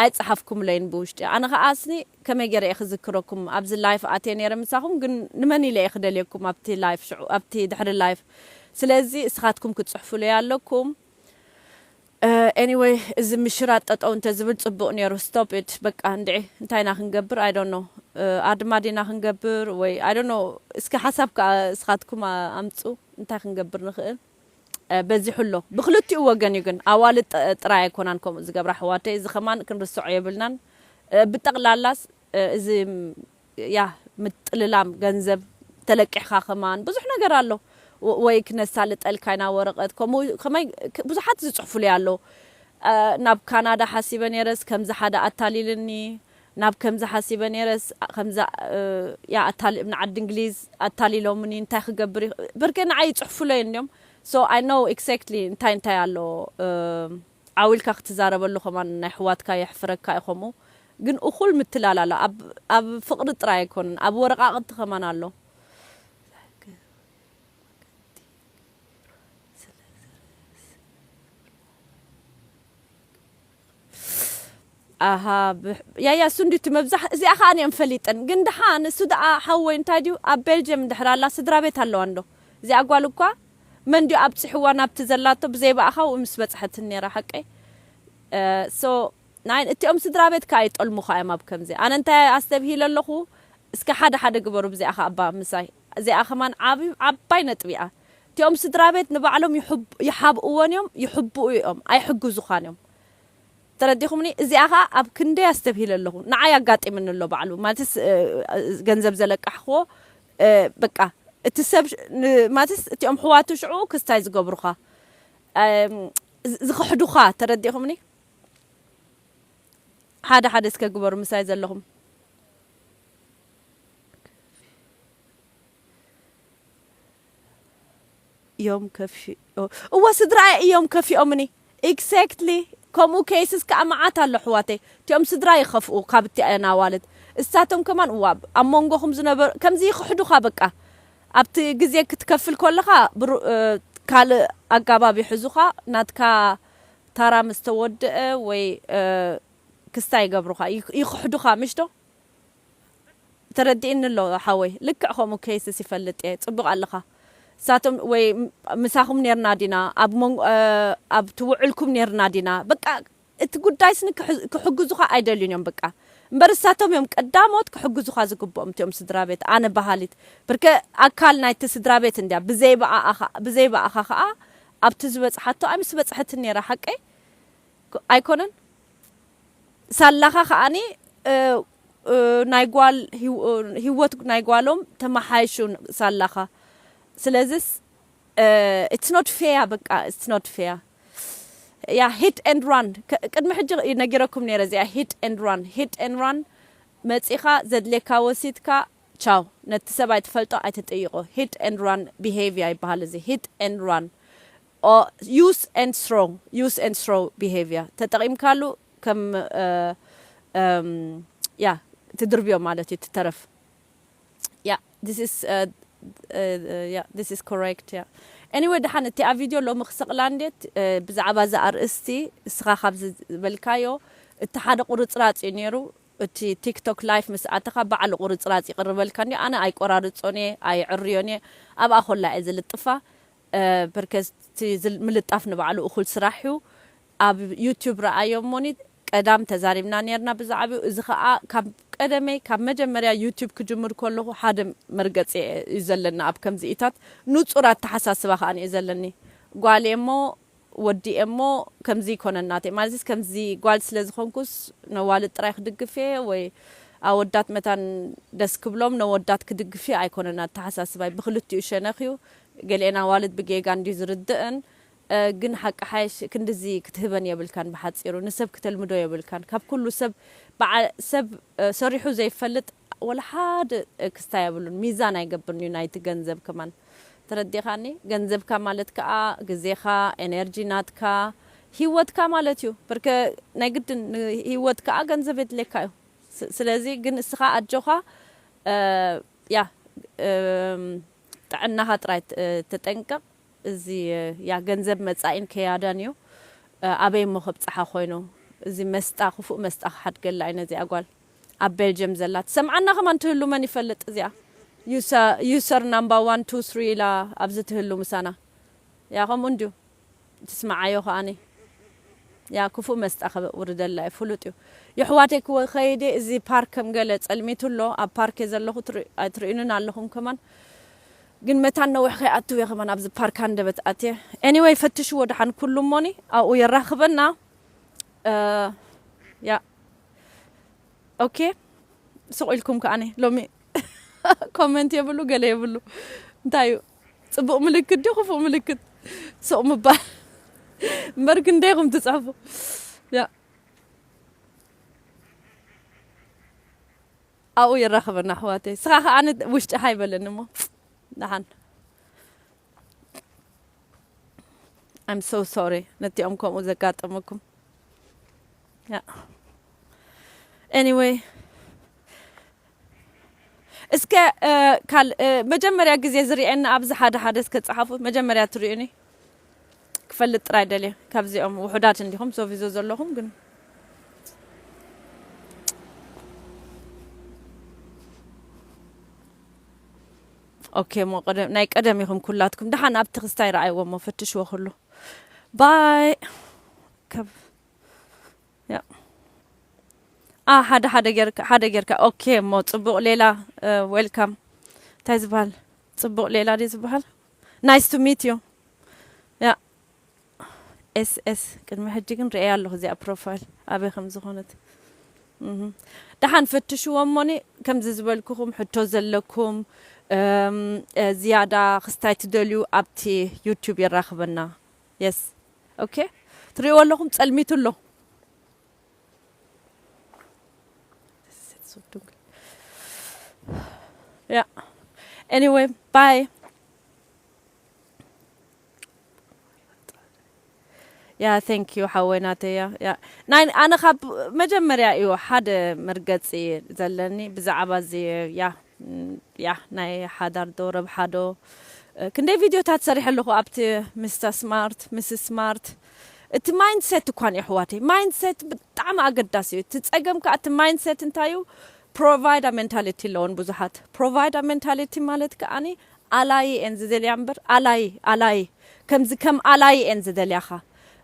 ኣይጸሓፍኩምለይን ብውሽጢ። ኣነ ከኣ ኣስኒ ከመይ ገይረ እየ ክዝክረኩም? ኣብዚ ላይፍ ኣትየ ነይረ ምሳኹም፣ ግን ንመን ኢለ እየ ክደልየኩም ኣብቲ ላይፍ ሽዑ፣ ኣብቲ ድሕሪ ላይፍ? ስለዚ እስኻትኩም ክትጽሕፉለይ ኣለኩም። ኤኒወይ፣ እዚ ምሽራት ጠጠው እንተ ዝብል ጽቡቕ ነይሩ። ስቶፕ ኢት በቃ። እንድዒ እንታይ ኢና ክንገብር? I don't know። ኣድማ ዲና ክንገብር ወይ I don't know። እስኪ ሓሳብ ከኣ እስኻትኩም ኣ-፣ ኣምጹ፣ እንታይ ክንገብር ንኽእል? እ፣ በዚሑ ኣሎ። ብክልቲኡ ወገን እዩ ግን። ኣዋልድ ጥ-፣ ጥራይ ኣይኮናን ከምኡ ዝገብራ ኣሕዋተይ። እዚ ከማን ክንርስዖ የብልናን። እ፣ ብጠቕላላስ፣ እ፣ እዚ፣ ም፣ ያ፣ ምጥልላም ገንዘብ ተለቂሕካ ከማን ብዙሕ ነገር ኣሎ። ወ-፣ ወይ ክነሳልጠልካ ኢና ወረቐት፣ ከምኡ ከመይ ክ-፣ ብዙሓት ዝጽሕፉለይ ኣለዉ። እ፣ ናብ ካናዳ ሓሲበ ነይረስ ከምዚ ሓደ ኣታሊልኒ፣ ናብ ከምዚ ሓሲበ ነይረስ ከምዚ፣ እ፣ ያ፣ ኣታሊ-፣ ንዓዲ እንግሊዝ ኣታሊሎምኒ፣ እንታይ ክገብር ይኽ-፣ ብርገ ንዓይ ይጽሕፉለይ እንድዮም። So I know exactly እንታይ እንታይ ኣሎ። እ፣ ዓው ኢልካ ክትዛረበሉ ከማን ናይ ኣሕዋትካ የሕፍረካ እዩ ከምኡ። ግን እኹል ምትላል ኣሎ። ኣብ፣ ኣብ ፍቕሪ ጥራይ ኣይኮነን፣ ኣብ ወረቓቕቲ ከማን ኣሎ። ኣሃ፣ ብ-፣ ያያ፣ እሱ እንድዩ እቲ መብዛሕ-፣ እዚኣ ኸኣ እኔም ፈሊጠን። ግን ደሓን፣ እሱ ደኣ ሓወይ እንታይ ድዩ፣ ኣብ ቤልጅየም እንድሕር ኣላ፣ ስድራ ቤት ኣለዋ እንዶ? እዚኣ ጓል እኳ፣ መን ድዩ ኣብጺሕዋ ናብቲ ዘላቶ፣ ብዘይ ብኣኻ፣ ምስ በጽሐትን ነይራ፣ ሓቀይ? እ፣ so፣ ናይ፣ እቲኦም ስድራ ቤት ከኣ ይጠልሙኻ እዮም ኣብ ከምዚ። ኣነ እንታይ ኣስተብሂለ ኣለኹ፣ እስከ ሓደ ሓደ ግበሩ፣ ብዚኣ ኸኣ እባ ምሳይ። እዚኣ ኸማን ዓብ-፣ ዓባይ ነጥቢ እያ። እቲኦም ስድራ ቤት ንባዕሎም ይሕብ-፣ ይሓብእወን እዮም፣ ይሕብኡ እዮም፣ ኣይሕግዙኻን እዮም። ተረዲኹምኒ? እዚኣ ኸኣ ኣብ ክንደይ ኣስተብሂለ ኣለኹ። ንዓይ ኣጋጢምኒ ኣሎ ባዕሉ። ማለትስ፣ እ፣ ገንዘብ ዘለቃሕክዎ፣ እ፣ በቃ፣ እቲ ሰብ ሽ-፣ ን-፣ ማለትስ እቲኦም ኣሕዋቱ ሽዑ ክስታይ ዝገብሩኻ፣ እም፣ ዝ-፣ ዝኽሕዱኻ፣ ተረዲኹምኒ? ሓደ ሓደ እስከ ግበሩ ምሳይ ዘለኹም። እዮም ከፊኦ-፣ እወ፣ ስድራይ እዮም ከፊኦምኒ። ኤግዛክትሊ። ከምኡ ኬይስስ ከኣ መዓት ኣሎ ኣሕዋተይ። እቲኦም ስድራ ይኸፍኡ ካብ እቲኣን ኣዋልድ። እሳቶም ከማን፣ እዋ፣ ኣብ መንጎኹም ዝነበሩ፣ ከምዚ ይኽሕዱኻ በቃ። ኣብቲ ግዜ ክትከፍል ከለኻ፣ ብሩ-፣ እ፣ ካልእ ኣጋባብ ይሕዙኻ፣ ናትካ ታራ ምስ ተወድአ ወይ፣ እ፣ ክስታይ ይገብሩኻ፣ ይኽ-፣ ይኽሕዱኻ፣ ምሽ ዶ? ተረዲእኒ ኣሎ ሓወይ። ልክዕ ከምኡ ኬይስስ ይፈልጥ እየ። ጽቡቕ ኣለኻ። ንሳቶም ወይ ም-፣ ምሳኹም ኔርና ዲና፣ ኣብ መንጎ-፣ እ፣ ኣብቲ ውዕልኩም ኔርና ዲና፣ በቃ እቲ ጉዳይስ ን-፣ ክሕ-፣ ክሕግዙኻ ኣይደልዩን እዮም በቃ። እምበር ንሳቶም እዮም ቀዳሞት ክሕግዙኻ ዝግብኦም እቲኦም ስድራ ቤት። ኣነ በሃሊት። ብርከ ኣካል ናይቲ ስድራ ቤት እንድያ። ብዘይ ብኣኻ፣ ብዘይ ብኣኻ ኸኣ ኣብቲ ዝበጽሓቶ ኣይምስ በጽሐትን ኔራ። ሓቀይ? ኮ-፣ ኣይኮነን? ሳላኻ ከኣኒ፣ እ፣ እ፣ ናይ ጓል ሂው-፣ እ፣ ህይወት ናይ ጓሎም ተመሓይሹ ሳላኻ። ስለዚስ፣ እ፣ it's not fair፣ በቃ፣ it's not fair። ያ፣ hit and run። ከ-፣ ቅድሚ ሕጂ ነጊረኩም ነይረ እዚኣ፣ hit and run። Hit and run፣ መጺኻ ዘድልየካ ወሲድካ፣ ቻው። ነቲ ሰብ ኣይትፈልጦ፣ ኣይትጥይቖ። Hit and run behavior ይበሃል እዚ። Hit and run። ኦ፣ use and throw፣ use and throw behavior ተጠቒምካሉ ከም፣ እ፣ እም፣ ያ፣ ትድርብዮ ማለት እዩ፣ ትተረፍ። ያ፣ this is፣ እ፣ እ፣ ያ፣ this is correct፣ ያ። ኤኒወይ፣ ደሓን፣ እቲኣ ቪድዮ ሎሚ ክሰቕላ እንዴት፣ እ፣ ብዛዕባ እዚ ኣርእስቲ፣ እስኻ ካብዚ ዝበልካዮ፣ እቲ ሓደ ቁርጽራጽ እዩ ነይሩ። እቲ ቲክቶክ ላይፍ ምስ ኣተኻ፣ ባዕሉ ቁርጽራጽ ይቕርበልካ እንድዩ። ኣነ ኣይቆራርጾን እየ፣ ኣይዕርዮን እየ። ኣብኣ ኮላ እየ ዝልጥፋ። እ፣ ብርከስቲ ዝል-፣ ምልጣፍ ንባዕሉ እኹል ስራሕ እዩ። ኣብ ዩቱብ ረኣዮ እሞኒ፣ ቀዳም ተዛሪብና ኔርና ብዛዕባኡ። እዚ ኸኣ ካብ ቀደመይ፣ ካብ መጀመርያ ዩቱብ ክጅምር ከለኹ ሓደ መርገጺ እዩ ዘለኒ። ኣብ ከምዚኢታት ንጹር ኣተሓሳስባ ከኣ እዩ ዘለኒ። ጓል እየ እሞ፣ ወዲ እየ እሞ፣ ከምዚ ይኮነን ናተይ። ማለትስ ከምዚ ጓል ስለ ዝኾንኩስ ነዋልድ ጥራይ ክድግፍ እየ ወይ ኣወዳት መታን ደስ ክብሎም ነወዳት ክድግፍ እየ ኣይኮነን ኣተሓሳስባይ። ብክልቲኡ ሸነኽ እዩ። ገሊኤን ኣዋልድ ብጌጋ እንድዩ ዝርድእን፣ እ፣ ግን ሓቂ ሓይሽ ክንድዚ ክትህበን የብልካን። ብሓጺሩ ንሰብ ክተልምዶ የብልካን። ካብ ኩሉ ሰብ በዓ-፣ ሰብ፣ እ፣ ሰሪሑ ዘይፈልጥ ወላ ሓደ ክስታይ የብሉን። ሚዛን ኣይገብርን እዩ ናይቲ ገንዘብ ከማን። ተረዲኻኒ? ገንዘብካ ማለት ከኣ ግዜኻ፣ ኤነርጂ ናትካ፣ ህይወትካ ማለት እዩ። በርከ ናይ ግድን ን-፣ ህይወት ከኣ ገንዘብ የድልየካ እዩ። ስ-፣ ስለዚ ግን እስኻ ኣጆኻ፣ እ፣ ያ፣ እም፣ ጥዕናኻ ጥራይ ት-፣ ተጠንቀቕ። እዚ፣ እ፣ ያ ገንዘብ መጻኢን ከያዳን እዩ። እ፣ ኣበይ እሞ ከብጽሓ ኮይኑ? እዚ መስጣ፣ ክፉእ መስጣ ክሓድገላ እዩ ነዚኣ ጓል። ኣብ ቤልጅየም ዘላ። ትሰምዓና ከማን ትህሉ መን ይፈልጥ እዚኣ? ዩሰ-፣ ዩሰር ናምባ ዋን ቱ ስሪ ኢላ ኣብዚ ትህሉ ምሳና። ያ ከምኡ እንድዩ። ትስምዓዮ ከኣኒ። ያ ክፉእ መስጣ ከውርደላ እዩ፣ ፍሉጥ እዩ። የሕዋተይ ክወ-፣ ከይደ እዚ ፓርክ ከም ገለ ጸልሚቱ ኣሎ። ኣብ ፓርክ እየ ዘለኹ፣ ትሪ-፣ ኣይትርእዩንን ኣለኹም ከማን። ግን መታን ነዊሕ ከይኣቱ እየ ከማን ኣብዚ ፓርክ ሃንደበት ኣትየ። ኤኒወይ፣ ፈትሽዎ ደሓን ኩሉ እሞኒ፣ ኣብኡ የራኽበና። እ፣ ያ። ኦኬ፣ ስቕ ኢልኩም ከኣኒ ሎሚ ኮመንት የብሉ፣ ገለ የብሉ። እንታይ እዩ? ጽቡቕ ምልክት ድዩ ክፉእ ምልክት? ስቕ ምባል። እምበር ክንደይ ኢኹም ትጽሕፉ? ያ። ኣብኡ የራኽበና ኣሕዋተይ። ስኻ ከኣ ኣነ ውሽጢ ሃይ በለኒ እሞ። ደሓን። I'm so sorry ነቲኦም ከምኡ ዘጋጠመኩም። ያ። ኤኒወይ፣ እስከ፣ እ፣ ካል-፣ እ፣ መጀመርያ ግዜ ዝርእየና ኣብዚ ሓደ ሓደ እስከ ጸሓፉ። መጀመርያ ትርእዩኒ ክፈልጥ ጥራይ ደልየ። ካብዚኦም ውሑዳት እንዲኹም ሶቪዞ ዘለኹም ግን። ኦኬ፣ እሞ ቀደም፣ ናይ ቀደም ኢኹም ኩላትኩም። ደሓን ኣብቲ ክስታይ ረኣይዎ እሞ ፈትሽዎ ኩሉ። ባይ። ከብ-፣ ያ። አ፣ ሓደ ሓደ ጌርካ፣ ሓደ ጌርካ። ኦኬ፣ እሞ ጽቡቕ ሌላ፣ እ፣ ዌልካም። እንታይ ዝበሃል? ጽቡቕ ሌላ ድዩ ዝበሃል? ናይስ ቱ ሚት ዩ። ያ። ኤስ ኤስ፣ ቅድሚ ሕጂ ግን ርእያ ኣለኹ እዚኣ ፕሮፋይል ኣበይ ከም ዝኾነት። እህ። ደሓን ፈትሽዎ እሞኒ፣ ከምዚ ዝበልኩኹም ሕቶ ዘለኩም፣ እም፣ እ፣ ዝያዳ ክስታይ ትደልዩ ኣብቲ ዩቱብ የራኽበና። የስ። ኦኬ። ትርእይዎ ኣለኹም፣ ጸልሚቱ ኣሎ። ያ። ኤኒወይ፣ ባይ። ያ፣ thank you ሓወይ ናተይ። ያ፣ ያ። ናይ፣ ኣነ ካብ መጀመርያ እዩ ሓደ መርገጺ ዘለኒ ብዛዕባ እዚ፣ ያ፣ ም፣ ያ፣ ናይ ሓዳር ዶ ረብሓ ዶ፣ እ፣ ክንደይ ቪድዮታት ሰሪሐ ኣለኹ ኣብቲ ሚስተር ስማርት፣ ሚስስ ስማርት። እቲ ማይንድሴት እኳን እዩ ኣሕዋተይ። ማይንድሴት ብጣዕሚ ኣገዳሲ እዩ። እቲ ጸገም ከኣ እቲ ማይንድሴት እንታይ እዩ? ፕሮቫይዳ ሜንታሊቲ ኣለውን ብዙሓት። ፕሮቫይዳ ሜንታሊቲ ማለት ከኣኒ ኣላይ እየን ዝደልያ እምበር፣ ኣላይ፣ ኣላይ፣ ከምዚ ከም ኣላይ እየን ዝደልያኻ።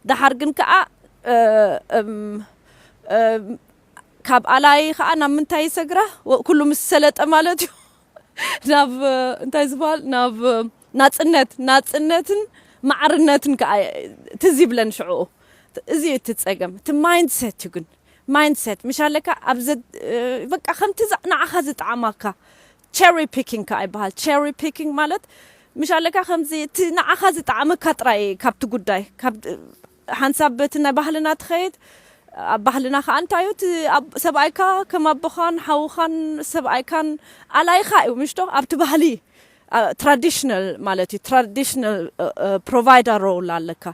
ደሓር ግን ከኣ፣ እ፣ እም፣ እም፣ ካብ ኣላይ ከኣ ናብ ምንታይ ይሰግራ? ወ-፣ ኩሉ ምስ ሰለጠ ማለት እዩ። ናብ፣ እንታይ ዝበሃል? ናብ ናጽነት፣ ናጽነትን ማዕርነትን ከኣ ትዝ ይብለን ሽዑኡ። እዚ እዩ እቲ ጸገም። እቲ ማይንድሰት እዩ ግን። ማይንድሰት፣ ምሽ ኣለካ ኣብ ዘ-፣ በቃ ከምቲ ዛ-፣ ንዓኻ ዝጠዓማካ። ቸሪ ፒኪንግ ከኣ ይበሃል። ቸሪ ፒኪንግ ማለት፣ ምሽ ኣለካ ከምዚ እቲ ንዓኻ ዝጠዓመካ ጥራይ ካብቲ ጉዳይ፣ ካብ፣ ሓንሳብ በቲ ናይ ባህልና ትኸይድ፣ ኣብ ባህልና ከኣ እንታይ እዩ፣ እቲ ኣብ-፣ ሰብኣይካ ከም ኣቦኻን ሓውኻን ሰብኣይካን ኣላይኻ እዩ፣ ምሽቶ? ኣብቲ ባህሊ፣ አ፣ ትራዲሽናል ማለት እዩ፣ ትራዲሽናል፣ እ፣ እ፣ ፕሮቫይደር ሮል ኣለካ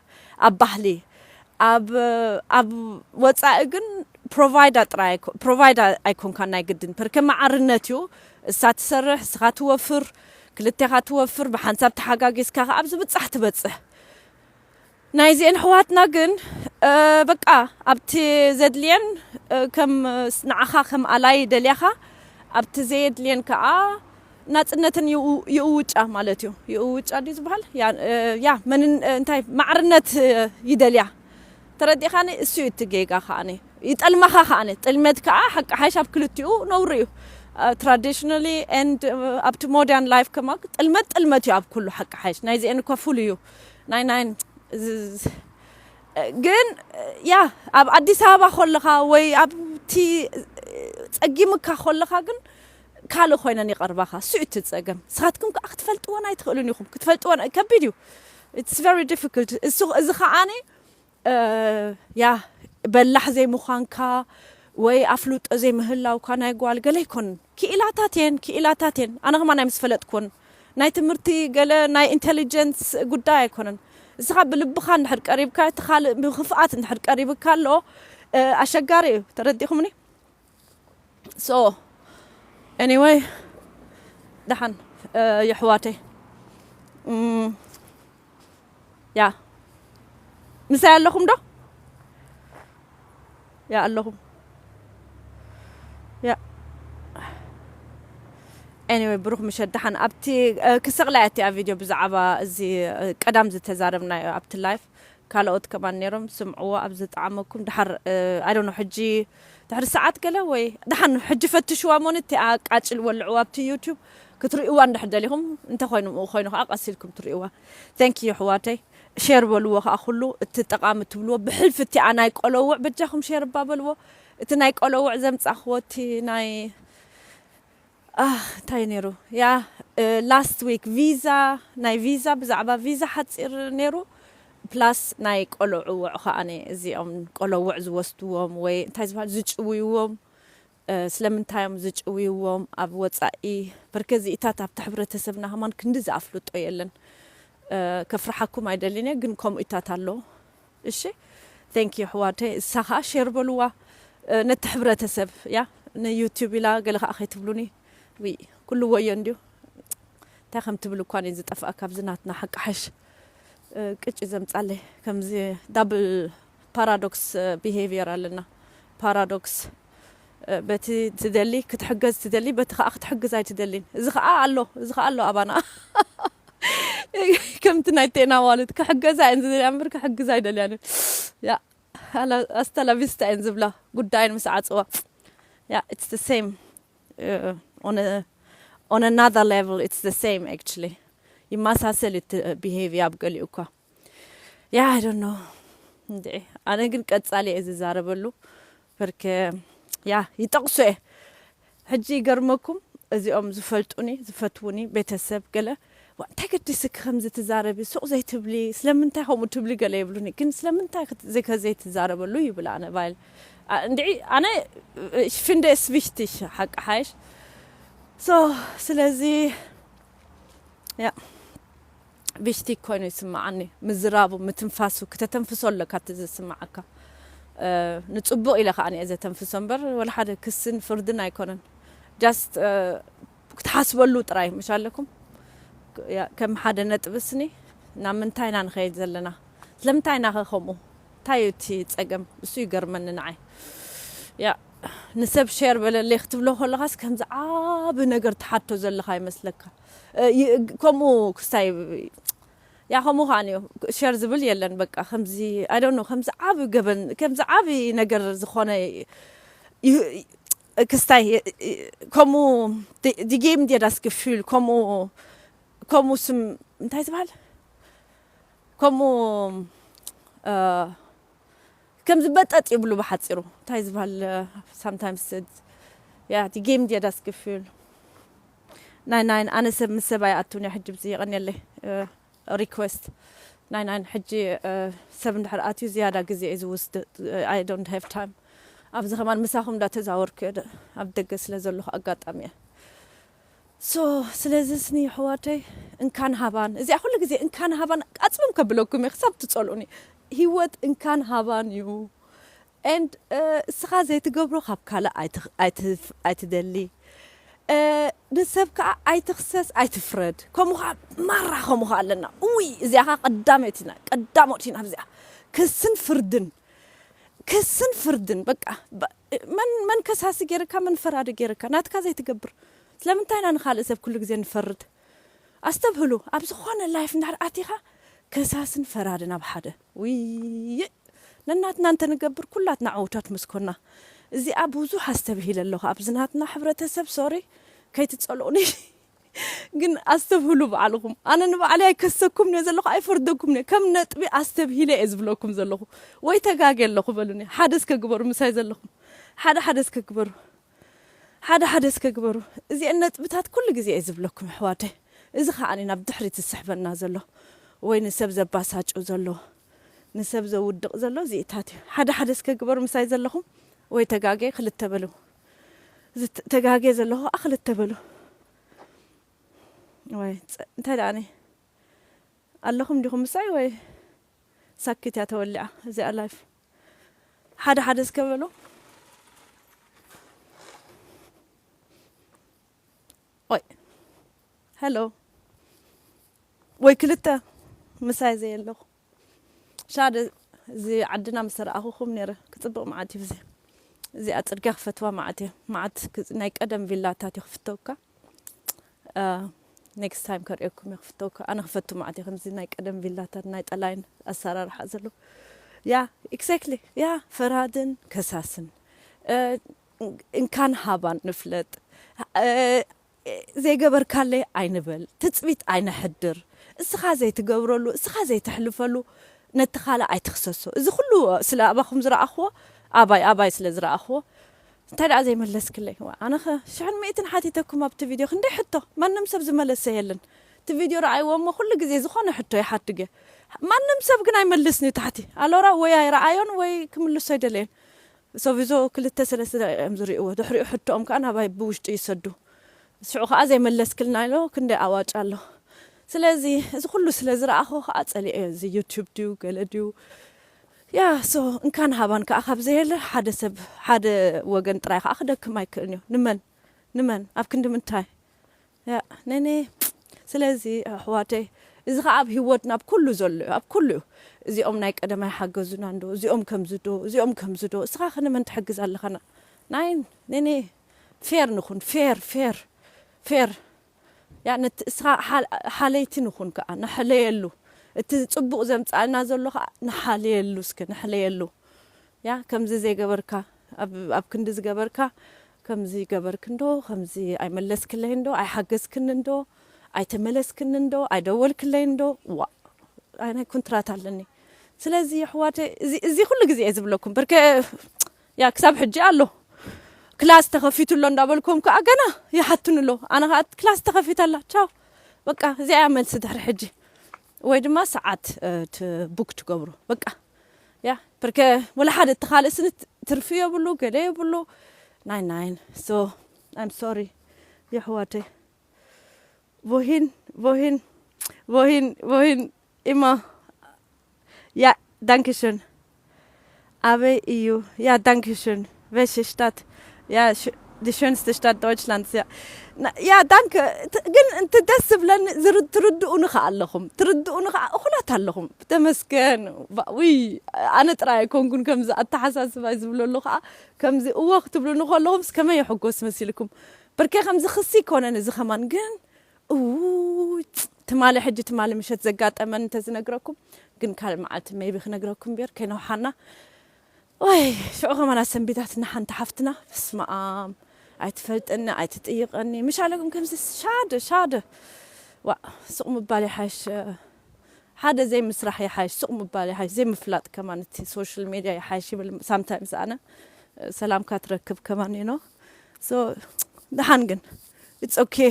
ኣብ ባህሊ። ኣብ፣ ኣብ ወጻኢ ግን ፕሮቫይዳ ጥራይ ኣይኮ-፣ ፕሮቫይዳ ኣይኮንካን ናይ ግድን፣ ፐርከ ማዕርነት እዩ። እሳ ትሰርሕ፣ እስኻ ትወፍር፣ ክልቴኻ ትወፍር፣ ብሓንሳብ ተሓጋጊዝካ ከኣ ኣብ ዝብጻሕ ትበጽሕ። ናይዚኤን ኣሕዋትና ግን፣ እ፣ በቃ ኣብቲ ዘድልየን፣ እ፣ ከም ስ-፣ ንዓኻ ከም ኣላይ ደልያኻ፣ ኣብቲ ዘየድልየን ከኣ ናጽነተን ይእው-፣ ይእውጫ ማለት እዩ። ይእውጫ ድዩ ዝበሃል? ያ፣ እ፣ ያ፣ መንን-፣ እ፣ እንታይ፣ ማዕርነት፣ እ፣ ይደልያ። ተረዲኻኒ? እሱ እዩ እቲ ጌጋ ከኣኒ። ይጠልመኻ ከኣኒ። ጥልመት ከኣ ሓቂ ሓይሽ ኣብ ክልቲኡ ነውሪ እዩ። እ፣ ትራዲሽናሊ ኤንድ፣ እ፣ ኣብቲ ሞደርን ላይፍ ከማ ጥልመት ጥልመት እዩ ኣብ ኩሉ ሓቂ ሓይሽ። ናይዚኤን እኳ ፍሉይ እዩ። ናይ፣ ናይ፣ ዝ-፣ ዝ-፣ ግን፣ ያ፣ ኣብ ኣዲስ ኣበባ ከለኻ ወይ ኣብቲ ጸጊምካ ከለኻ ግን ካልእ ኮይነን ይቐርባኻ። እሱ እዩ እቲ ጸገም። ንስኻትኩም ከኣ ክትፈልጥወን ኣይትኽእሉን ኢኹም። ክትፈልጥወን ከቢድ እዩ። It's very difficult። እሱ፣ እዚ ከዓኒ፣ እ፣ ያ በላሕ ዘይምዃንካ ወይ ኣፍልጦ ዘይምህላውካ ናይ ጓል ገለ ኣይኮንን። ክኢላታት እየን፣ ክኢላታት እየን። ኣነ ከማን ኣይምስ ፈለጥኩን። ናይ ትምህርቲ ገለ ናይ ኢንተሊጀንስ ጉዳይ ኣይኮነን። እስኻ ብልብኻ እንድሕር ቀሪብካ፣ እቲ ካልእ ብክፍኣት እንድሕር ቀሪብካ ኣሎ፣ እ፣ ኣሸጋሪ እዩ። ተረዲእኹምኒ? So anyway፣ ደሓን፣ እ፣ የሕዋተይ። እም፣ ያ፣ ምሳይ ኣለኹም ዶ? ያ ኣለኹም። ያ። Anyway፣ ብሩኽ ምሸት። ደሓን ኣብቲ፣ እ፣ ክሰቕላ እያ እቲኣ ቪድዮ ብዛዕባ እዚ፣ እ፣ ቀዳም ዝተዛረብናዮ ኣብቲ ላይፍ። ካልኦት ከማን ነይሮም ስምዕዎ ኣብ ዝጠዓመኩም። ደሓር፣ እ፣ I don't know፣ ሕጂ ድሕሪ ሰዓት ገለ ወይ ደሓን ሕጂ ፈትሽዋ እሞ እቲኣ ቃጭል ወልዕዋ ኣብቲ ዩቱብ ክትርእይዋ እንድሕር ደሊኹም። እንተኾይኑ፣ ኮይኑ ከኣ ቀስ ኢልኩም ትርእይዋ። Thank you ኣሕዋተይ። ሼር በልዎ ከኣ ኩሉ እቲ ጠቓሚ ትብልዎ። ብሕልፊ እቲኣ ናይ ቆለውዕ በጃኹም ሼር እባ በልዎ። እቲ ናይ ቆለውዕ ዘምጻኽዎ እቲ ናይ፣ ኣህ፣ እንታይ ነይሩ? ያ፣ እ፣ ላስት ዊክ ቪዛ፣ ናይ ቪዛ፣ ብዛዕባ ቪዛ ሓጺር ነይሩ። ፕላስ ናይ ቆለውዕ ከኣ እዚኦም ቆለውዕ ዝወስድዎም ወይ እንታይ ዝበሃል ዝጭውይዎም፣ እ፣ ስለምንታይ እዮም ዝጭውይዎም ኣብ ወጻኢ? በርከዚኢታት ኣብቲ ሕብረተሰብና ከማን ክንዲ ዝኣፍልጦ የለን። እ፣ ከፍርሓኩም ኣይደልን እየ፣ ግን ከምኡታት ኣሎ። እሺ፣ thank you ኣሕዋተይ። እሳ ኸኣ ሼር በልዋ፣ እ፣ ነቲ ሕብረተሰብ፣ ያ፣ ንዩቱብ ኢላ ገለ ኸኣ ከይትብሉኒ። ውይ፣ ኩሉ ወዮ እንድዩ። እንታይ ከም ትብል እኳ እየ ዝጠፍኣ ካብዚ ናትና ሓቂ ሓሽ። እ፣ ቅጭ ዘምጻለይ ከምዚ ዳብል ፓራዶክስ፣ እ፣ ቢሄቪየር ኣለና። ፓራዶክስ፣ እ፣ በቲ ትደሊ ክትሕገዝ ትደሊ፣ በቲ ኸኣ ክትሕግዝ ኣይትደሊን። እዚ ኸኣ ኣሎ፣ እዚ ኸኣ ኣሎ ኣባና። ከምቲ ናይ ቴና ዋልድ ክሕገዛ እየን ዝደልያ እምበር ክሕግዝ ኣይደልያን። ያ፣ ኣላ-፣ ኣስታ ላቪስታ እየን ዝብላ ጉዳየን ምስ ዓጽዋ። ያ፣ it's the same። Uh, on a, on another level, it's the same actually። ይመሳሰል እቲ ቢሄቪየር ኣብ ገሊኡ እኳ። ያ፣ I don't know። እንድዒ፣ ኣነ ግን ቀጻሊ እየ ዝዛረበሉ። በርከ፣ ያ፣ ይጠቕሶ እየ። ሕጂ ይገርመኩም፣ እዚኦም ዝፈልጡኒ፣ ዝፈትዉኒ፣ ቤተሰብ ገለ፣ "ዋ፣ እንታይ ገዲስኪ ከምዚ ትዛረቢ? ሱቕ ዘይትብሊ፣ ስለምንታይ ከምኡ ትብሊ?" ገለ ይብሉኒ። ግን ስለምንታይ ክት-፣ ዘይከ ዘይትዛረበሉ ይብል ኣነ ባይል። ኣ፣ እንድዒ፣ ኣነ፣ ich finde es wichtig፣ ሓቂ ሓይሽ። So፣ ስለዚ፣ ያ፣ ቢሽቲ ኮይኑ ይስምዓኒ። ምዝራቡ፣ ምትንፋሱ፣ ክተተንፍሶ ኣለካ እቲ ዝስምዓካ። እ፣ ንጽቡቕ ኢለ ከኣ እየ ዘተንፍሶ እምበር፣ ወላ ሓደ ክስን ፍርድን ኣይኮነን። ጃስት፣ እ፣ ክትሓስበሉ ጥራይ፣ ምሽ ኣለኩም? ያ፣ ከም ሓደ ነጥቢ ስኒ፣ ናብ ምንታይ ኢና ንኸይድ ዘለና? ስለምንታይ ኢና ኸ ከምኡ? እንታይ እዩ እቲ ጸገም? እሱ ይገርመኒ ንዓይ። ያ፣ ንሰብ ሼር በለለይ ክትብሎ ከለኻስ ከምዚ ዓቢ ነገር ትሓቶ ዘለኻ ይመስለካ። እ፣ ይ-፣ ከምኡ ክስታይ፣ ያ፣ ከምኡ ከኣ እዩ። ሼር ዝብል የለን፣ በቃ፣ ከምዚ፣ I don't know፣ ከምዚ ዓቢ ገበን፣ ከምዚ ዓቢ ነገር ዝኾነ ይ-፣ ይ-፣ ክስታይ፣ ይ-፣ ይ-፣ ከምኡ፣ ዲ-፣ ዲ ጌም ዲያ ዳስ ግፊል፣ ከምኡ፣ ከምኡ ስም፣ እንታይ ዝበሃል? ከምኡ፣ እ፣ ከምዚ በጠጥ ይብሉ ብሓጺሩ። እንታይ ዝበሃል፣ እ፣ ሳምታይምስ፣ ያ፣ ዲ ጌም ዲያ ዳስ ግፊል። ናይ፣ ናይ፣ ኣነ ሰብ ምስ ሰብ ኣይኣቱን እየ ሕጂ ብዚ የቐንየለይ፣ እ፣ ሪኩዌስት። ናይ፣ ናይ፣ ሕጂ፣ እ፣ ሰብ እንድሕር ኣትዩ ዝያዳ ግዜ እየ ዝውስድ፣ እ፣ I don't have time። ኣብዚ ከማን ምሳኹም እንዳተዛወርኩ እየ ደ-፣ ኣብ ደገ ስለ ዘለኹ ኣጋጣሚ እየ። So፣ ስለዚ ስኒ ኣሕዋተይ እንካን ሃባን፣ እዚኣ ኩሉ ግዜ እንካን ሃባን ኣጽምም ከብለኩም እየ ክሳብ ትጸልኡኒ። ህይወት እንካን ሃባን እዩ። And፣ እ፣ እስኻ ዘይትገብሮ ካብ ካልእ ኣይትኽ-፣ ኣይትፍ-፣ ኣይትደሊ። እ፣ ንሰብ ከኣ ኣይትኽሰስ፣ ኣይትፍረድ። ከምኡ ከኣ ማራ ከምኡ ከኣ ኣለና። እውይ፣ እዚኣ ከኣ ቀዳመይቲ ኢና፣ ቀዳሞት ኢና ኣብዚኣ። ክስን ፍርድን፣ ክስን ፍርድን፣ በቃ፣ በ-፣ መን፣ መን ከሳሲ ገይርካ፣ መን ፈራዲ ገይርካ፣ ናትካ ዘይትገብር። ስለምንታይ ኢና ንኻልእ ሰብ ኩሉ ግዜ ንፈርድ? ኣስተብህሉ፣ ኣብ ዝኾነ ላይፍ እንድሕር ኣቲኻ፣ ከሳስን ፈራድን ኣብ ሓደ። ውይ፣ ነናትና እንተንገብር ኩላትና ዕዉታት ምስ ኮና። እዚኣ ብዙሕ ኣስተብሂለ ኣለኹ ኣብዚ ናትና ሕብረተሰብ፣ ሶሪ፣ ከይትጸልኡኒ። ግን ኣስተብህሉ ባዕልኹም። ኣነ ንባዕለይ ኣይከሰኩም እየ ዘለኹ፣ ኣይፈርደኩም እየ። ከም ነጥቢ ኣስተብሂለ እየ ዝብለኩም ዘለኹ። ወይ ተጋግየ ኣለኹ በሉኒ። ሓደ እስከ ግበሩ ምሳይ ዘለኹም። ሓደ ሓደ እስከ ግበሩ። ሓደ ሓደ እስከ ግበሩ። እዚአን ነጥብታት ኩሉ ግዜ እየ ዝብለኩም ኣሕዋተይ። እዚ ከዓኒ ናብ ድሕሪት ዝስሕበና ዘሎ ወይ ንሰብ ዘባሳጭው ዘሎ ንሰብ ዘውድቕ ዘሎ እዚኢታት እዩ። ሓደ ሓደ እስከ ግበሩ ምሳይ ዘለኹም ወይ ተጋጌ ክልተ በሉ። እዚ ተ- ተጋጌ ዘለኹ ከዓ ክልተ በሉ። ወይ ጸ- እንታይ ደኣ ኣለኹም ዲኹም ምሳይ ወይ ሳኪት እያ ተወሊዓ እዚኣ ላይፍ ሓደ ሓደ እስከ በሉ። ወይ ሄሎ ወይ ክልተ ምሳይ ዘየለኹ ሻደ እዚ ዓድና ምስ ረኣኹኹም ነይረ ክፅብቕ መዓት እዩ እዚ እዚኣ ፅርግያ ክፈትዋ መዓት እየ መዓት ክፅ- ናይ ቀደም ቪላታት እዩ ክፍተውካ ኔክስት ታይም ከርእየኩም እየ ክፍተውካ ኣነ ክፈቱ መዓት እየ ከምዚ ናይ ቀደም ቪላታት ናይ ጠላይን ኣሰራርሓ ዘሎ ያ ኤግዛክትሊ ያ ፈራድን ከሳስን እ፣ እንካን ሃባን ንፍለጥ እ፣ ዘይገበርካለይ ኣይንበል ትፅቢት ኣይነሕድር እስኻ ዘይትገብረሉ እስኻ ዘይተሕልፈሉ ነቲ ካልእ ኣይትኽሰሶ እዚ ኩሉ ስለ ኣባኹም ዝረኣኽዎ ኣባይ ኣባይ ስለ ዝረኣኽዎ እንታይ ደኣ ዘይመለስክለይ ኣነኸ ሽሕን ሚእትን ሓቲተኩም ኣብቲ ቪድዮ ክንደይ ሕቶ ማንም ሰብ ዝመለሰ የለን እቲ ቪድዮ ረኣይዎ እሞ ኩሉ ግዜ ዝኾነ ሕቶ ይሓትግ እየ ማንም ሰብ ግን ኣይመልስን እዩ ታሕቲ ኣሎራ ወይ ኣይረኣዮን ወይ ክምልሶ ኣይደለየን ሶቪዞ ክልተ ሰለስተ ደቂቕ እዮም ዝርእይዎ ድሕሪኡ ሕቶኦም ከዓ ናባይ ብውሽጡ ይሰዱ ሽዑ ከዓ ዘይመለስክልና ኢሎ ክንደይ ኣዋጭ ኣሎ ስለዚ እዚ ኩሉ ስለ ዝረኣኹ ከዓ ፀሊኤ እዚ ዩቱብ ድዩ ገለ ድዩ ያ ሶ እንካን ሃባን ከዓ ካብ ዘየለ ሓደ ሰብ ሓደ ወገን ጥራይ ከዓ ክደክም ኣይክእልን እዩ ንመን ንመን ኣብ ክንዲ ምንታይ ያ ነኔ ስለዚ ኣሕዋተይ እዚ ከዓ ኣብ ህይወትና ኣብ ኩሉ ዘሎ እዩ ኣብ ኩሉ እዩ እዚኦም ናይ ቀደም ኣይሓገዙና እንዶ እዚኦም ከምዚ ዶ እዚኦም ከምዚ ዶ እስኻ ከነመን ትሕግዝ ኣለኻና ናይ ነኔ ፌር ንኹን ፌር ፌር ፌር ያ ነቲ እስኻ ሓል- ሓለይቲ ንኹን ከዓ ንሕለየሉ እቲ ፅቡቕ ዘምፃእና ዘሎ ከዓ ንሓለየሉ እስከ ንሕለየሉ ያ ከምዚ ዘይገበርካ ኣብ ኣብ ክንዲ ዝገበርካ ከምዚ ገበርክ እንዶ ከምዚ ኣይመለስክለይ እንዶ ኣይሓገዝክኒ እንዶ ኣይተመለስክኒ እንዶ ኣይደወልክለይ እንዶ ዋ ኣይ ናይ ኩንትራት ኣለኒ ስለዚ ኣሕዋተ እዚ እዚ ኩሉ ግዜ እየ ዝብለኩም በርከ ያ ክሳብ ሕጂ ኣሎ ክላስ ተኸፊቱ ኣሎ እንዳበልኩም ከዓ ገና ይሓቱን ኣሎ ኣነ ከዓ ክላስ ተኸፊታ ኣላ ቻው በቃ እዚኣ እያ መልሲ ድሕሪ ሕጂ ወይ ድማ ሰዓት እ፣ ት- ቡክ ትገብሩ በቃ ያ ብርከ ወላ ሓደ እቲ ካልእ ስኒ ትርፊ የብሉ ገለ የብሉ ናይ ናይን so I'm sorry የሕዋተይ Wohin, wohin, wohin, wohin immer. Ja, danke schön. Aber EU, ja, danke schön. Welche Stadt? Ja, sch- die schönste Stadt Deutschlands, ja. Na, ja, danke. T- ግን እንት ደስ ዝብለኒ ዝር- ትርድኡኒ ከኣ ኣለኹም ትርድኡኒ ከኣ እኹላት ኣለኹም ተመስገን ባ- ውይ ኣነ ጥራይ ኣይኮንኩን ከምዚ ኣተሓሳስባይ ዝብለሉ ከኣ ከምዚ እወ ክትብሉኒ ከለኹም ከመይ ይሕጎስ መሲልኩም ብርከ ከምዚ ክሲ ይኮነን እዚ ከማን ግን እውይ፣ ትማሊ ሕጂ ትማሊ ምሸት ዘጋጠመን እንተዝነግረኩም ግን ካልእ መዓልቲ maybe ክነግረኩም እምበር ከይነውሓና ወይ ሽዑ ከማን ኣሰንቢዳትና ሓንቲ ሓፍትና በስመኣም ኣይትፈልጠኒ ኣይትጥይቐኒ ምሽ ኣለኩም ከምዚ ሻደ ሻደ ዋ ሱቕ ምባል ይሓይሽ ሓደ ዘይምስራሕ ይሓይሽ ሱቕ ምባል ይሓይሽ ዘይምፍላጥ ከማን እቲ social media ይሓይሽ ይብል sometimes ኣነ ሰላምካ ትረክብ ከማን you know so ደሓን ግን it's okay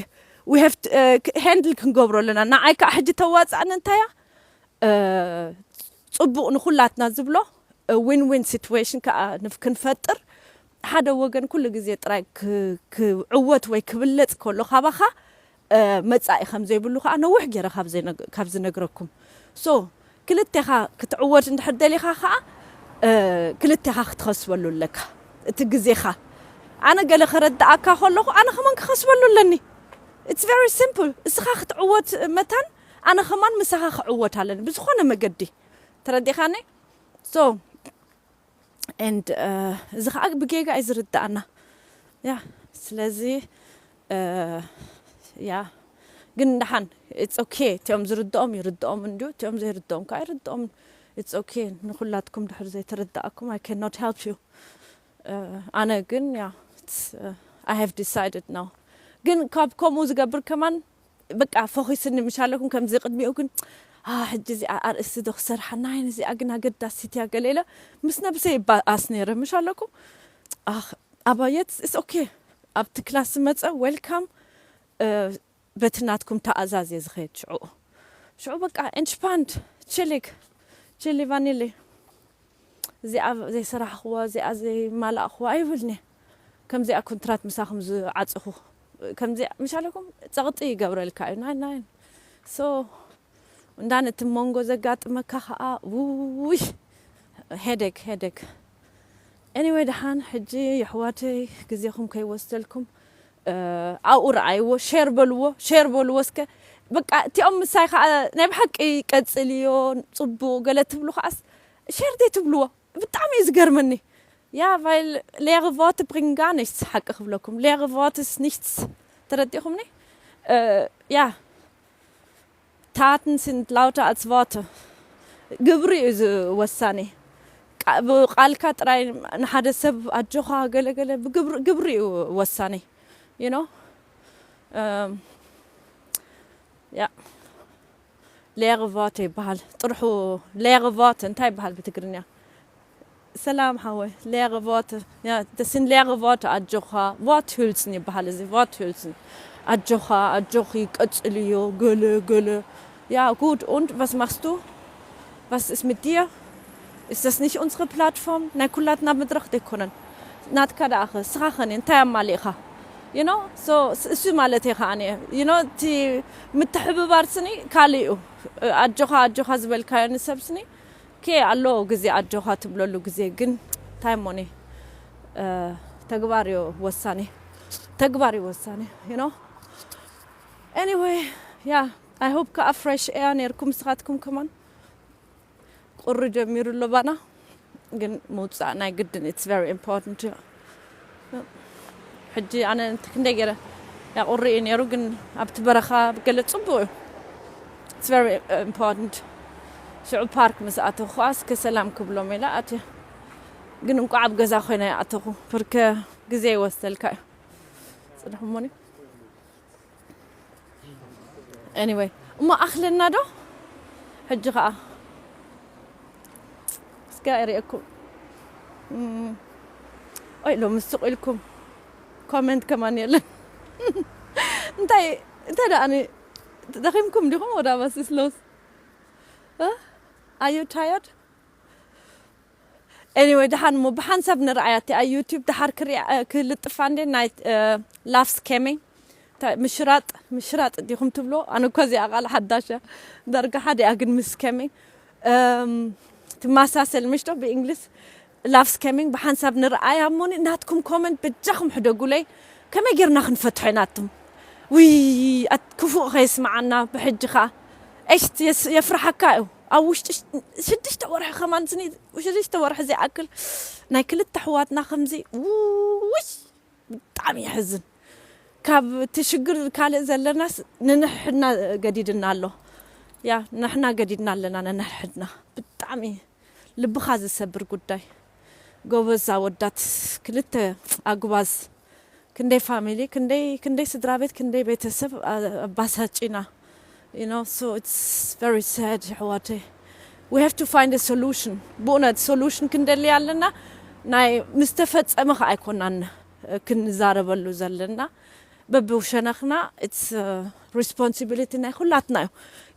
we have handle ክንገብሮ ኣለና ንዓይ ከዓ ሕጂ ተዋፅኣኒ እንታያ ፅቡቕ ንኩላትና ዝብሎ win win situation ከዓ ክንፈጥር ሓደ ወገን ኩሉ ግዜ ጥራይ ክዕወት ወይ ክብለፅ ከሎ ካባኻ መጻኢ ከም ዘይብሉ ከዓ ነዊሕ ገይረ ካብ ዝነግረኩም so ክልቴኻ ክትዕወት እንድሕር ደሊኻ ከዓ ክልቴኻ ክትኸስበሉ ኣለካ እቲ ግዜኻ ኣነ ገለ ከረዳኣካ ከለኹ ኣነ ከማን ክኸስበሉ ኣለኒ it's very simple እስኻ ክትዕወት መታን ኣነ ከማን ምሳኻ ክዕወት ኣለኒ ብዝኾነ መገዲ ተረዲኻኒ so and እዚ ከዓ ብጌጋ እዩ ዝርዳኣና ያ ስለዚ ያ ግን ደሓን it's okay እቲኦም ዝርድኦም ይርድኦም እንድዩ እቲኦም ዘይርድኦም ከዓ ይርድኦም it's okay ንኩላትኩም ድሕር ዘይተረዳእኩም I cannot help you ኣነ ግን ያ I have decided now ግን ካብ ከምኡ ዝገብር ከማን በቃ ፈኺስኒ ምሽ ኣለኩም ከምዚ ቅድሚኡ ግን ሕጂ እዚኣ ኣርእስቲ ዶ ክሰርሓ ናይን እዚኣ ግን ኣገዳሲት እያ ገለ ኢለ ምስ ነብሰይ ይባኣስ ነይረ ምሽ ኣለኩም ኣባየት it's okay ኣብቲ ክላስ ዝመጸ ዌልካም፣ እ፣ በቲ ናትኩም ተኣዛዝ እየ ዝኸይድ ሽዑ። ሽዑ በቃ ኤንሽፓንድ፣ ቺሊክ፣ ቺሊ ቫኒሊ። እዚኣ ዘይሰራሕኽዋ፣ እዚኣ ዘይማላእኽዋ ኣይብልኒ። ከምዚኣ ኮንትራት ምሳኹም ዝዓጽኹ፣ ከምዚኣ ምሻለኩም ጸቕጢ ይገብረልካ እዩ። ናይን ናይን። ሶ፣ እንዳን እቲ መንጎ ዘጋጥመካ ኸኣ፣ ውይ፣ ሄደክ፣ ሄደክ። ኤኒወይ፣ ደሓን፣ ሕጂ የሕዋተይ፣ ግዜኹም ከይወስደልኩም፣ እ፣ ኣብኡ ረኣይዎ፣ ሼር በልዎ፣ ሼር በልዎ እስከ። በቃ፣ እቲኦም ምሳይ ኸኣ ናይ ብሓቂ ቀጽልዮ፣ ጽቡቕ ገለ ትብሉ ኸኣስ፣ ሼር ዘይትብልዎ። ብጣዕሚ እዩ ዝገርመኒ። Ja, weil leere Worte bringen gar nichts፣ ሓቂ ክብለኩም። Leere Worte ist nichts። ተረዲኹምኒ? እ፣ ያ፣ Taten sind lauter als Worte። ግብሪ እዩ ዝወሳኔ። ቃ-፣ ብቃልካ ጥራይ ንሓደ ሰብ ኣጆኻ ገለገለ ብግብሪ፣ ግብሪ እዩ ወሳኔ። You know? እም፣ ያ። Leere Worte ይበሃል። ጥርሑ leere Worte እንታይ ይበሃል ብትግርኛ? ሰላም ሓወይ፣ leere Worte። Ja, das sind leere Worte፣ ኣጆኻ፣ Worthülsen ይበሃል እዚ፣ Worthülsen። ኣጆኻ፣ ኣጆኺ፣ ቀጽልዮ፣ ገለ፣ ገለ። Ja, gut, und was machst du? Was ist mit dir? Ist das nicht unsere Plattform? ናይ ኩላትና መድረኽ ደይኮነን። ናትካ ደኣ ኸ፣ ስኻ ኸ እንታይ ኣማሊእኻ? You know? So፣ ስ-፣ እሱ ማለት እየ ኸኣ እኔ። You know፣ እቲ ምትሕብባር ስኒ ካልእ እዩ። ኣጆኻ፣ ኣጆኻ ዝበልካዮ ንሰብ ስኒ፣ ኬ ኣሎ ግዜ ኣጆኻ ትብለሉ ግዜ፣ ግን እንታይ እሞኒ፣ እ፣ ተግባር እዩ ወሳኔ። ተግባር እዩ ወሳኔ፣ you know? Anyway፣ yeah፣ I hope ከኣ fresh air ነይርኩም ንስኻትኩም ከማን። ቁሪ ጀሚሩ ኣሎ ባና፣ ግን ምውጻእ ናይ ግድን፣ it's very important። ሕጂ ኣነ እንተ ክንደይ ገይረ፣ ያ ቁሪ እዩ ነይሩ፣ ግን ኣብቲ በረኻ ገለ ጽቡቕ እዩ። It's very important። ሽዑ ፓርክ ምስ ኣተኹ ከኣ እስከ ሰላም ክብሎም ኢለ ኣትየ። ግን እንቋዕ ኣብ ገዛ ኮይነ ኣተኹ፣ ብርከ ግዜ ይወስደልካ እዩ። ጽንሑ እሞኒ። Anyway፣ እሞ ኣኽለና ዶ? ሕጂ ኸኣ እስከ እርእየኩም። እም፣ ኦይ፣ ሎሚ ስቕ ኢልኩም ኮመንት ከማን የለን። እንታይ፣ እንታይ ደኣ፣ ደኺምኩም ዲኹም? ወዳ ባስ ስሎስ? እ? Are you tired? Anyway፣ ደሓን እሞ ብሓንሳብ ንርኣያ እቲኣ ዩቲዩብ ደሓር ክሪኣ፣ እ፣ ክልጥፋ እንዴ ናይ፣ እ፣ ላቭ ስኬሚንግ። እንታይ ምሽራጥ፣ ምሽራጥ ዲኹም ትብሎ? ኣነ እኮ እዚኣ ቃል ሓዳሽ እያ። ዳርጋ ሓደ እያ ግን ምስ ስኬሚንግ፣ እም፣ ትመሳሰል ምሽ ዶ ብእንግሊዝ? ላቭ ስኬሚንግ ብሓንሳብ ንርኣያ እሞኒ ናትኩም ኮመንት በጃኹም ሕደጉለይ። ከመይ ጌርና ክንፈትሖ ኢና ኣቱም? ውይ፣ ኣት-፣ ክፉእ ከየስምዓና ብሕጂ ኸኣ። እሽት የስ-፣ የፍርሓካ እዩ። ኣብ ውሽጢ ሽ-፣ ሽዱሽተ ወርሒ ከማን ስኒ፣ ሽዱሽተ ወርሒ ዘይኣክል ናይ ክልተ ኣሕዋትና ከምዚ፣ ውይ፣ ብጣዕሚ የሕዝን። ካብ እቲ ሽግር ካልእ ዘለናስ ንንሕና ገዲድና ኣሎ። ያ፣ ንሕና ገዲድና ኣለና ነንሕድና። ብጣዕሚ ልብኻ ዝሰብር ጉዳይ። ጎበዝ ኣወዳት፣ ክልተ ኣጉባዝ፣ ክንደይ ፋሚሊ፣ ክንደይ፣ ክንደይ ስድራ ቤት፣ ክንደይ ቤተሰብ ኣ-፣ ኣባሳጪና። You know, so it's very sad፣ ኣሕዋተይ። We have to find a solution። ብእውነት ሶሉሽን ክንደሊ ኣለና። ናይ ምስ ተፈጸመ ኸኣ ኣይኮናን ክንዛረበሉ ዘለና። በብሸነኽና፣ it's፣ uh፣ responsibility ናይ ኩላትና እዩ።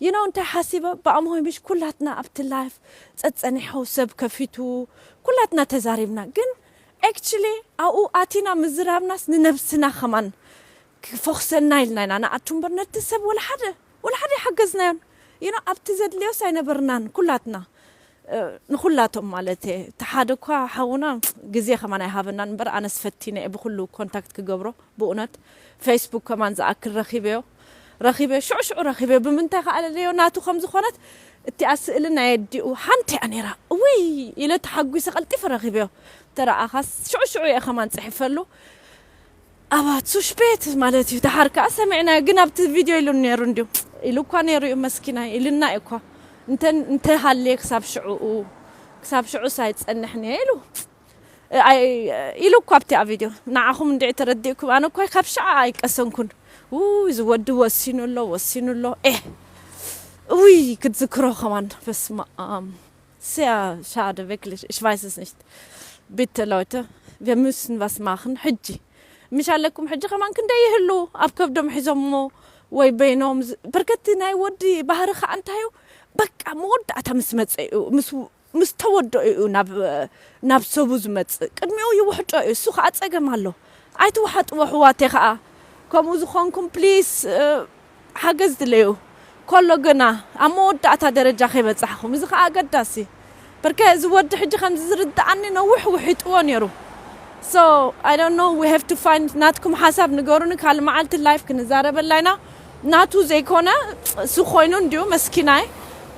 You know፣ እንታይ ሓሲበ፣ ብኣምሆይ ምሽ ኩላትና ኣብቲ ላይፍ ጸጸኒሖ ሰብ ከፊቱ፣ ኩላትና ተዛሪብና። ግን actually ኣብኡ ኣቲና ምዝራብናስ ንነብስና ከማን ክፈኹሰና ኢልና ኢና ንኣቱ እምበር፣ ነቲ ሰብ ወላ ሓደ፣ ወላ ሓደ ይሓገዝናዮን። You know፣ ኣብቲ ዘድልዮስ ኣይነበርናን ኩላትና። እ፣ ንኹላቶም ማለት እየ። እቲ ሓደ እኳ ሓውና ግዜ ከማን ኣይሃበናን እምበር፣ ኣነስ ፈቲነ እየ ብኹሉ ኮንታክት ክገብሮ። ብእውነት ፌስቡክ ከማን ዝኣክል ረኺበዮ፣ ረኺበዮ፣ ሽዑ ሽዑ ረኺበዮ። ብምንታይ ከኣ ለለዮ ናቱ ከም ዝኾነት እቲኣ ስእሊ ናይ ኣዲኡ ሓንቲ እያ ነይራ። እውይ ኢለ ተሓጒሰ ቀልጢፈ ረኺበዮ። ተረኣኻስ ሽዑ ሽዑ እየ ከማን ጽሒፈሉ። ኣባ፣ zu spät ማለት እዩ። ደሓር ከኣ ሰሚዕናዮ፣ ግን ኣብቲ ቪድዮ ኢሉ ነይሩ እንድዩ። ኢሉ እኳ ነይሩ እዩ፣ መስኪናይ፣ ኢልና እዩ እኳ። እንተ፣ እንተ ሃልየ ክሳብ ሽዑኡ፣ ክሳብ ሽዑስ ኣይጸንሕን እየ ኢሉ። ኣይ፣ ኢሉ እኳ ኣብቲ ኣብ ቪድዮ። ንዓኹም እንድዒ ተረዲእኩም፣ ኣነ እኳ ካብ ሽዓ ኣይቀሰንኩን። ውይ፣ እዚ ወዲ ወሲኑ ኣሎ፣ ወሲኑ ኣሎ። ኤህ፣ ውይ፣ ክትዝክሮ ከማን፣ በስመ ኣብ። Sehr schade, wirklich. Ich weiß es nicht. Bitte, Leute, wir müssen was machen. ሕጂ ምሽ ኣለኩም ሕጂ ከማን ክንደይ ይህሉ ኣብ ከብዶም ሒዞሞ ወይ በይኖም ዝ-፣ በርከቲ ናይ ወዲ ባህሪ ከኣ እንታዩ በቃ መወዳእታ ምስ መጸ እዩ፣ ምስ፣ ምስ ተወደኦ እዩ ናብ፣ ናብ ሰቡ ዝመጽእ። ቅድሚኡ ይውሕጦ እዩ፣ እሱ ከኣ ጸገም ኣሎ። ኣይትውሓጥዎ ኣሕዋተይ ከኣ። ከምኡ ዝኾንኩም ፕሊስ፣ እ፣ ሓገዝ ድለዩ። ኮሎ ገና ኣብ መወዳእታ ደረጃ ከይበጻሕኹም። እዚ ከኣ ኣገዳሲ። በርከ እዚ ወዲ ሕጂ ከምዚ ዝርድኣኒ ነዊሕ ውሒጥዎ ነይሩ። So, I don't know, we have to find ናትኩም ሓሳብ ንገሩኒ፣ ካልእ መዓልቲ ላይፍ ክንዛረበላ ኢና። ናቱ ዘይኮነ፣ እሱ ኮይኑ እንድዩ መስኪናይ።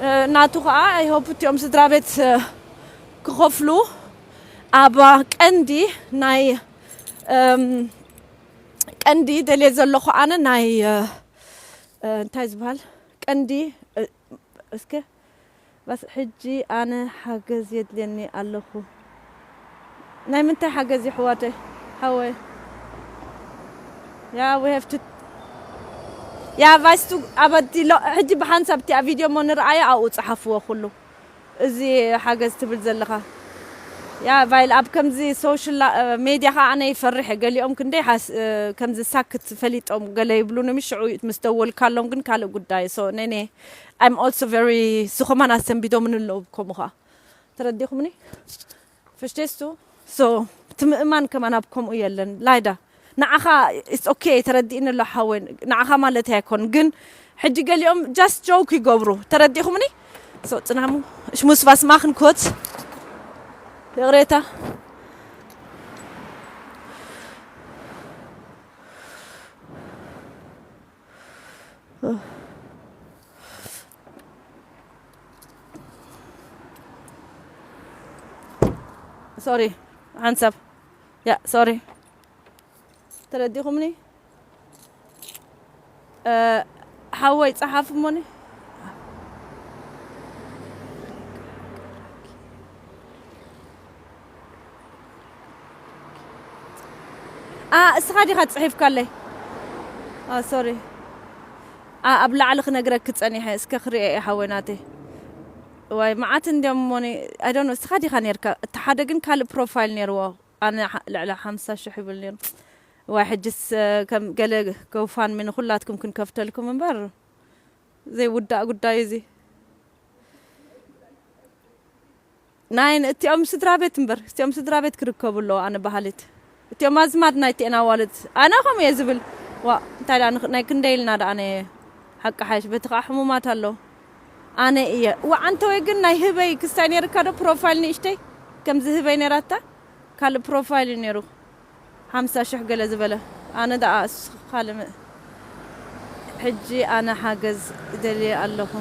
እ፣ ናቱ ከኣ፣ I hope እቲኦም ስድራ ቤት፣ እ፣ ክኸፍሉ ኣብ ቀንዲ ናይ፣ እም፣ ቀንዲ ደልየ ዘለኹ ኣነ ናይ፣ እ፣ እ፣ እንታይ ዝበሃል? ቀንዲ፣ እ፣ እስከ፣ በስ ሕጂ ኣነ ሓገዝ የድልየኒ ኣለኹ። ናይ ምንታይ ሓገዝ የሕዋተይ? ሓወይ። ያ፣ we have to፣ ያ፣ ቫይስቱ ኣበዲሎ፣ ሕጂ ብሓንሳብ እቲኣ ቪድዮ እሞ ንርኣያ ኣብኡ ጸሓፍዎ ኩሉ። እዚ ሓገዝ ትብል ዘለኻ። ያ፣ ቫይል ኣብ ከምዚ ሶሻል፣ እ፣ ሜድያ ኸዓ ኣነ ይፈርሕ እየ። ገሊኦም ክንደይ ሓስ-፣ እ፣ ከምዚ ሳክት ፈሊጦም ገለ ይብሉኒ፣ ምሽ ሽዑ ምስ ደወልካሎም ግን ካልእ ጉዳይ። So፣ ነኔ፣ I'm also very፣ እሱ ከማን ኣስተንቢዶምኒ ኣለዉ ከምኡ ኸዓ። ተረዲኹምኒ? Verstehst du? So፣ እቲ ምእማን ከማን ኣብ ከምኡ የለን። ላይዳ፣ ንዓኻ it's okay፣ ተረዲእኒ ኣሎ ሓወይ። ንዓኻ ማለት ኣይኮን፣ ግን ሕጂ ገሊኦም just joke ይገብሩ። ተረዲኹምኒ? So፣ ጽናሙ፣ ich muss was machen kurz። ይቕሬታ። ሶሪ፣ ሓንሳብ። ያ፣ ሶሪ። ተረዲኹምኒ? እ፣ ሓወይ ጸሓፍ እሞኒ። ኣ፣ እስኻ ዲኻ ጽሒፍካለይ? ኣ፣ ሶሪ። ኣ፣ ኣብ ላዕሊ ክነግረኪ ጸኒሐ፣ እስከ ክርእየ እየ ሓወይ ናተይ። ዋይ፣ መዓት እንድዮም እሞኒ፣ I don't know፣ እስኻ ዲኻ ኔርካ? እቲ ሓደ ግን ካልእ ፕሮፋይል ኔርዎ። ኣነ ሓ-፣ ልዕሊ ሓምሳ ሽሕ ይብል ኔሩ። ዋይ፣ ሕጅስ፣ እ፣ ከም ገለ ጎፋንሚ ንኹላትኩም ክንከፍተልኩም እምበር፣ ዘይውዳእ ጉዳይ እዚ። ናይ እቲኦም ስድራ ቤት እምበር፣ እቲኦም ስድራ ቤት ክርከቡ ኣለዎ፣ ኣነ በሃሊት። እቲኦም ኣዝማድ ናይቲኤን ኣዋልድ፣ ኣነ ከምኡ እየ ዝብል። ዋ፣ እንታይ ደኣ ንኽ-፣ ናይ ክንደይ ኢልና ደኣ ኣነ ሓቂ ሓይሽ፣ በቲ ኸዓ ሕሙማት ኣለዉ። ኣነ እየ። ዋ፣ ዓንተወይ ግን ናይ ህበይ ክስታይ ነይርካ ዶ ፕሮፋይል ንእሽተይ? ከምዚ ህበይ ነይራታ? ካልእ ፕሮፋይል እዩ ነይሩ። ሓምሳ ሽሕ ገለ ዝበለ። ኣነ ደኣ እሱ ካልእ ም-፣ ሕጂ ኣነ ሓገዝ ይደሊ ኣለኹ።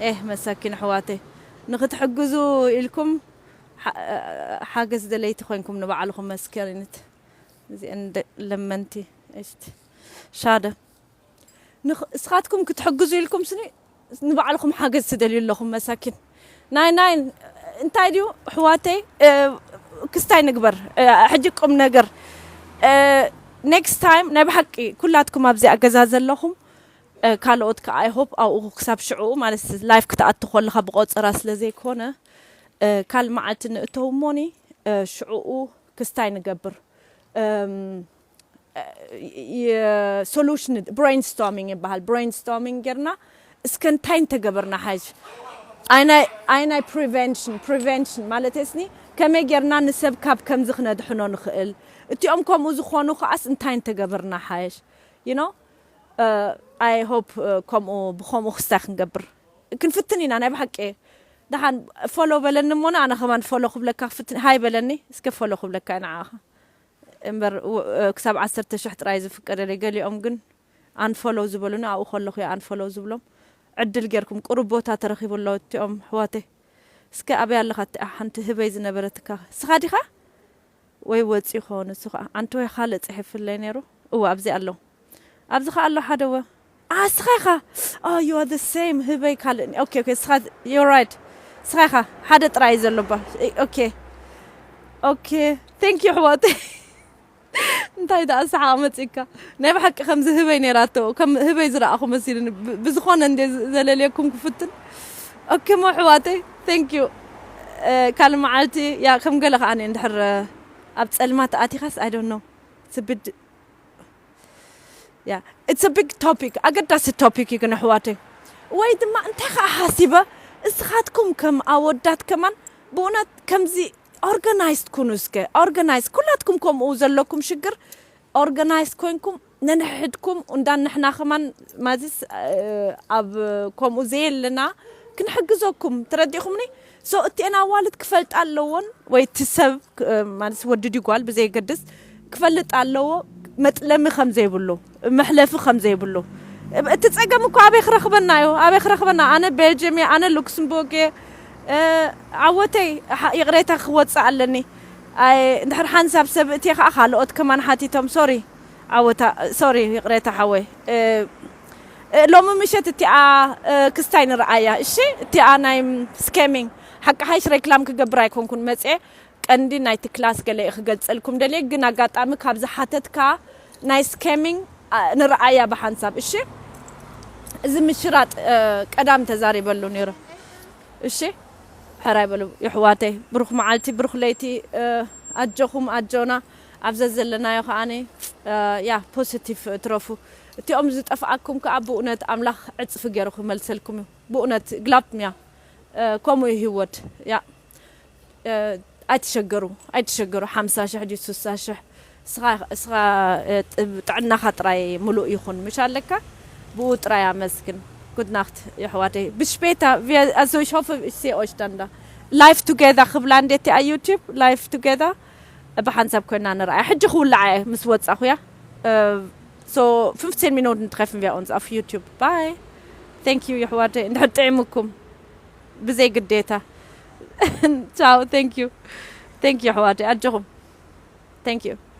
ኤህ፣ መሳኪን ኣሕዋተይ። ንኽትሕግዙ ኢልኩም ሓ-፣ ሓገዝ ደለይቲ ኮይንኩም ንባዕልኹም መስከሪንት። እዚአን ደ-፣ ለመንቲ። እሽት። ሻደ። ንኽ-፣ እስኻትኩም ክትሕግዙ ኢልኩም ስኒ ንባዕልኹም ሓገዝ ትደልዩ ኣለኹም መሳኪን። ናይ፣ ናይ፣ እንታይ ድዩ ኣሕዋተይ፣ እ፣ ክስታይ ንግበር። እ፣ ሕጂ ቁም ነገር። እ፣ ኔክስት ታይም ናይ ብሓቂ ኩላትኩም ኣብዚኣ ገዛ ዘለኹም፣ እ፣ ካልኦት ከኣ፣ I hope ኣብኡ ክሳብ ሽዑ ማለት ላይፍ ክትኣቱ ከለኻ ብቆጸራ ስለ ዘይኮነ፣ እ፣ ካልእ መዓልቲ ንእተው እሞኒ፣ እ፣ ሽዑኡ ክስታይ ንገብር። እም፣ የ-፣ ሶሉሽን ብሬንስቶርሚንግ ይበሃል። ብሬንስቶርሚንግ ጌርና እስከ እንታይ እንተገበርና ሓይሽ? ኣይ ናይ፣ ኣይ ናይ ፕሪቨንሽን፣ ፕሪቨንሽን ማለት ስኒ ከመይ ጌርና ንሰብ ካብ ከምዚ ክነድሕኖ ንኽእል? እቲኦም ከምኡ ዝኾኑ ከኣስ እንታይ እንተገበርና ሓይሽ? You know? እ፣ I hope፣ እ፣ ከምኡ፣ ብኸምኡ ክስታይ ክንገብር ክንፍትን ኢና ናይ ብሓቂ። ደሓን ፎሎ በለኒ እሞና ኣነ ከማን ፎሎ ክብለካ ክፍትን፣ ሃይ በለኒ እስከ ፎሎ ክብለካ ንዓኻ። እምበር፣ ው-፣ እ፣ ክሳብ ዓሰርተ ሽሕ ጥራይ ዝፍቀደለይ። ገሊኦም ግን ኣንፎሎው ዝበሉኒ፣ ኣብኡ ከለኹ እየ ኣንፎሎው ዝብሎም። ዕድል ጌርኩም፣ ቁሩብ ቦታ ተረኺቡ ኣሎ እቲኦም ኣሕዋተይ። እስከ ኣበይ ኣለኻ እቲኣ ሓንቲ ህበይ ዝነበረትካ? እስኻ ዲኻ? ወይ ወጺኡ ክኸውን እሱ ኸዓ። ኣንተ ወይ ካልእ ጽሒፍለይ ነይሩ። እወ፣ ኣብዚ ኣሎ። ኣብዚ ኸዓ ኣሎ ሓደ ወ-፣ ኣ፣ እስኻ ኢኻ። Oh, you are the same። ህበይ ካልእ ኒ-፣ ኦኬ፣ ኦኬ፣ እስኻ፣ you're right። እስኻ ኢኻ። ሓደ ጥራይ እዩ ዘሎ እባ። ኦኬ። ኦኬ። Thank you፣ ኣሕዋተይ። እንታይ ደኣ ሰሓቕ መጺእካ? ናይ ብሓቂ ከምዚ ህበይ ነይራቶ፣ ከም ህበይ ዝረኣኹ መሲሉኒ። ብ-፣ ብዝኾነ እንደ ዝ-፣ ዘለልየኩም ክፍትን። ኦኬ፣ ሞ ኣሕዋተይ፣ thank you። እ፣ ካልእ መዓልቲ፣ ያ፣ ከም ገለ ከኣ እኔ እንድሕር፣ እ፣ ኣብ ጸልማት ኣቲኻስ፣ I don't know። ስብድ፣ Yeah, it's a big topic. ኣገዳሲ ቶፒክ እዩ ግን ኣሕዋተይ። ወይ ድማ እንታይ ከዓ ሓሲበ እስኻትኩም ከም ኣወዳት ከማን ብእውነት ከምዚ ኦርጋናይዝድ ኩኑ እስከ። ኦርጋናይዝ ኩላትኩም ከምኡ ዘለኩም ሽግር ኦርጋናይዝ ኮይንኩም ነንሕድኩም እንዳን ንሕና ከማን ማዚስ ኣብ ከምኡ ዘየለና ክንሕግዘኩም ትረዲኹምኒ። ሶ እቲአን ኣዋልድ ክፈልጣ ኣለዎን ወይ እቲ ሰብ ማለት ወዲ ድዩ ጓል ብዘየገድስ ክፈልጥ ኣለዎ መጥለሚ ከም ዘይብሉ መሕለፊ ከም ዘይብሉ። እቲ ጸገም እኮ ኣበይ ክረኽበና እዩ? ኣበይ ክረኽበና? ኣነ ቤልጅየም እየ፣ ኣነ ሉክስምቡርግ እየ። ዓወተይ ይቕሬታ ክወፅእ ኣለኒ። እንድሕር ሓንሳብ ሰብ እትየ ከዓ ካልኦት ከማን ሓቲቶም ሶሪ ዓወታ ሶሪ ይቕሬታ ሓወይ። ሎሚ ምሸት እቲኣ ክስታይ ንረኣያ እሺ። እቲኣ ናይ ስኬሚንግ ሓቂ ሓይሽ ሬክላም ክገብር ኣይኮንኩን መፅኤ ቀንዲ ናይቲ ክላስ ገለ ክገልፀልኩም ደልየ ግን ኣጋጣሚ ካብ ዝሓተትካ ናይ ስኬሚንግ ንረኣያ ብሓንሳብ እሺ። እዚ ምሽራጥ ቀዳም ተዛሪበሉ ነይሩ እሺ። ሕራይ በሉ ይሕዋተይ ብሩኽ መዓልቲ ብሩኽ ለይቲ። ኣጆኹም ኣጆና ኣብዘ ዘለናዮ ከዓኒ ያ ፖዚቲቭ እትረፉ። እቲኦም ዝጠፍኣኩም ከዓ ብእውነት ኣምላኽ ዕፅፊ ገይሩ ክመልሰልኩም እዩ። ብእውነት ግላብ ሚያ ከምኡ እዩ ህይወት ያ። ኣይትሸገሩ ኣይትሸገሩ ሓምሳ ሽሕ ድዩ ስሳ ሽሕ እስኻ ጥዕናኻ ጥራይ ምሉእ ይኹን ምሽ ኣለካ። ብኡ ጥራይ ኣመስግን። ጉድ ናክት የሕዋተይ ብሽቤታ። Also ich hoffe ich sehe euch dann da live together ክብላ እንዴት ያ YouTube live together ብሓንሳብ ኮይና ንርኣያ ሕጂ ክውልዓ እየ ምስ ወፃኹ ያ። So fünfzehn Minuten treffen wir uns auf YouTube. Bye. Thank you የሕዋተይ እንድሕር ጥዕሙኩም ብዘይ ግዴታ። Ciao. Thank you. Thank you የሕዋተይ ኣጆኹም። Thank you.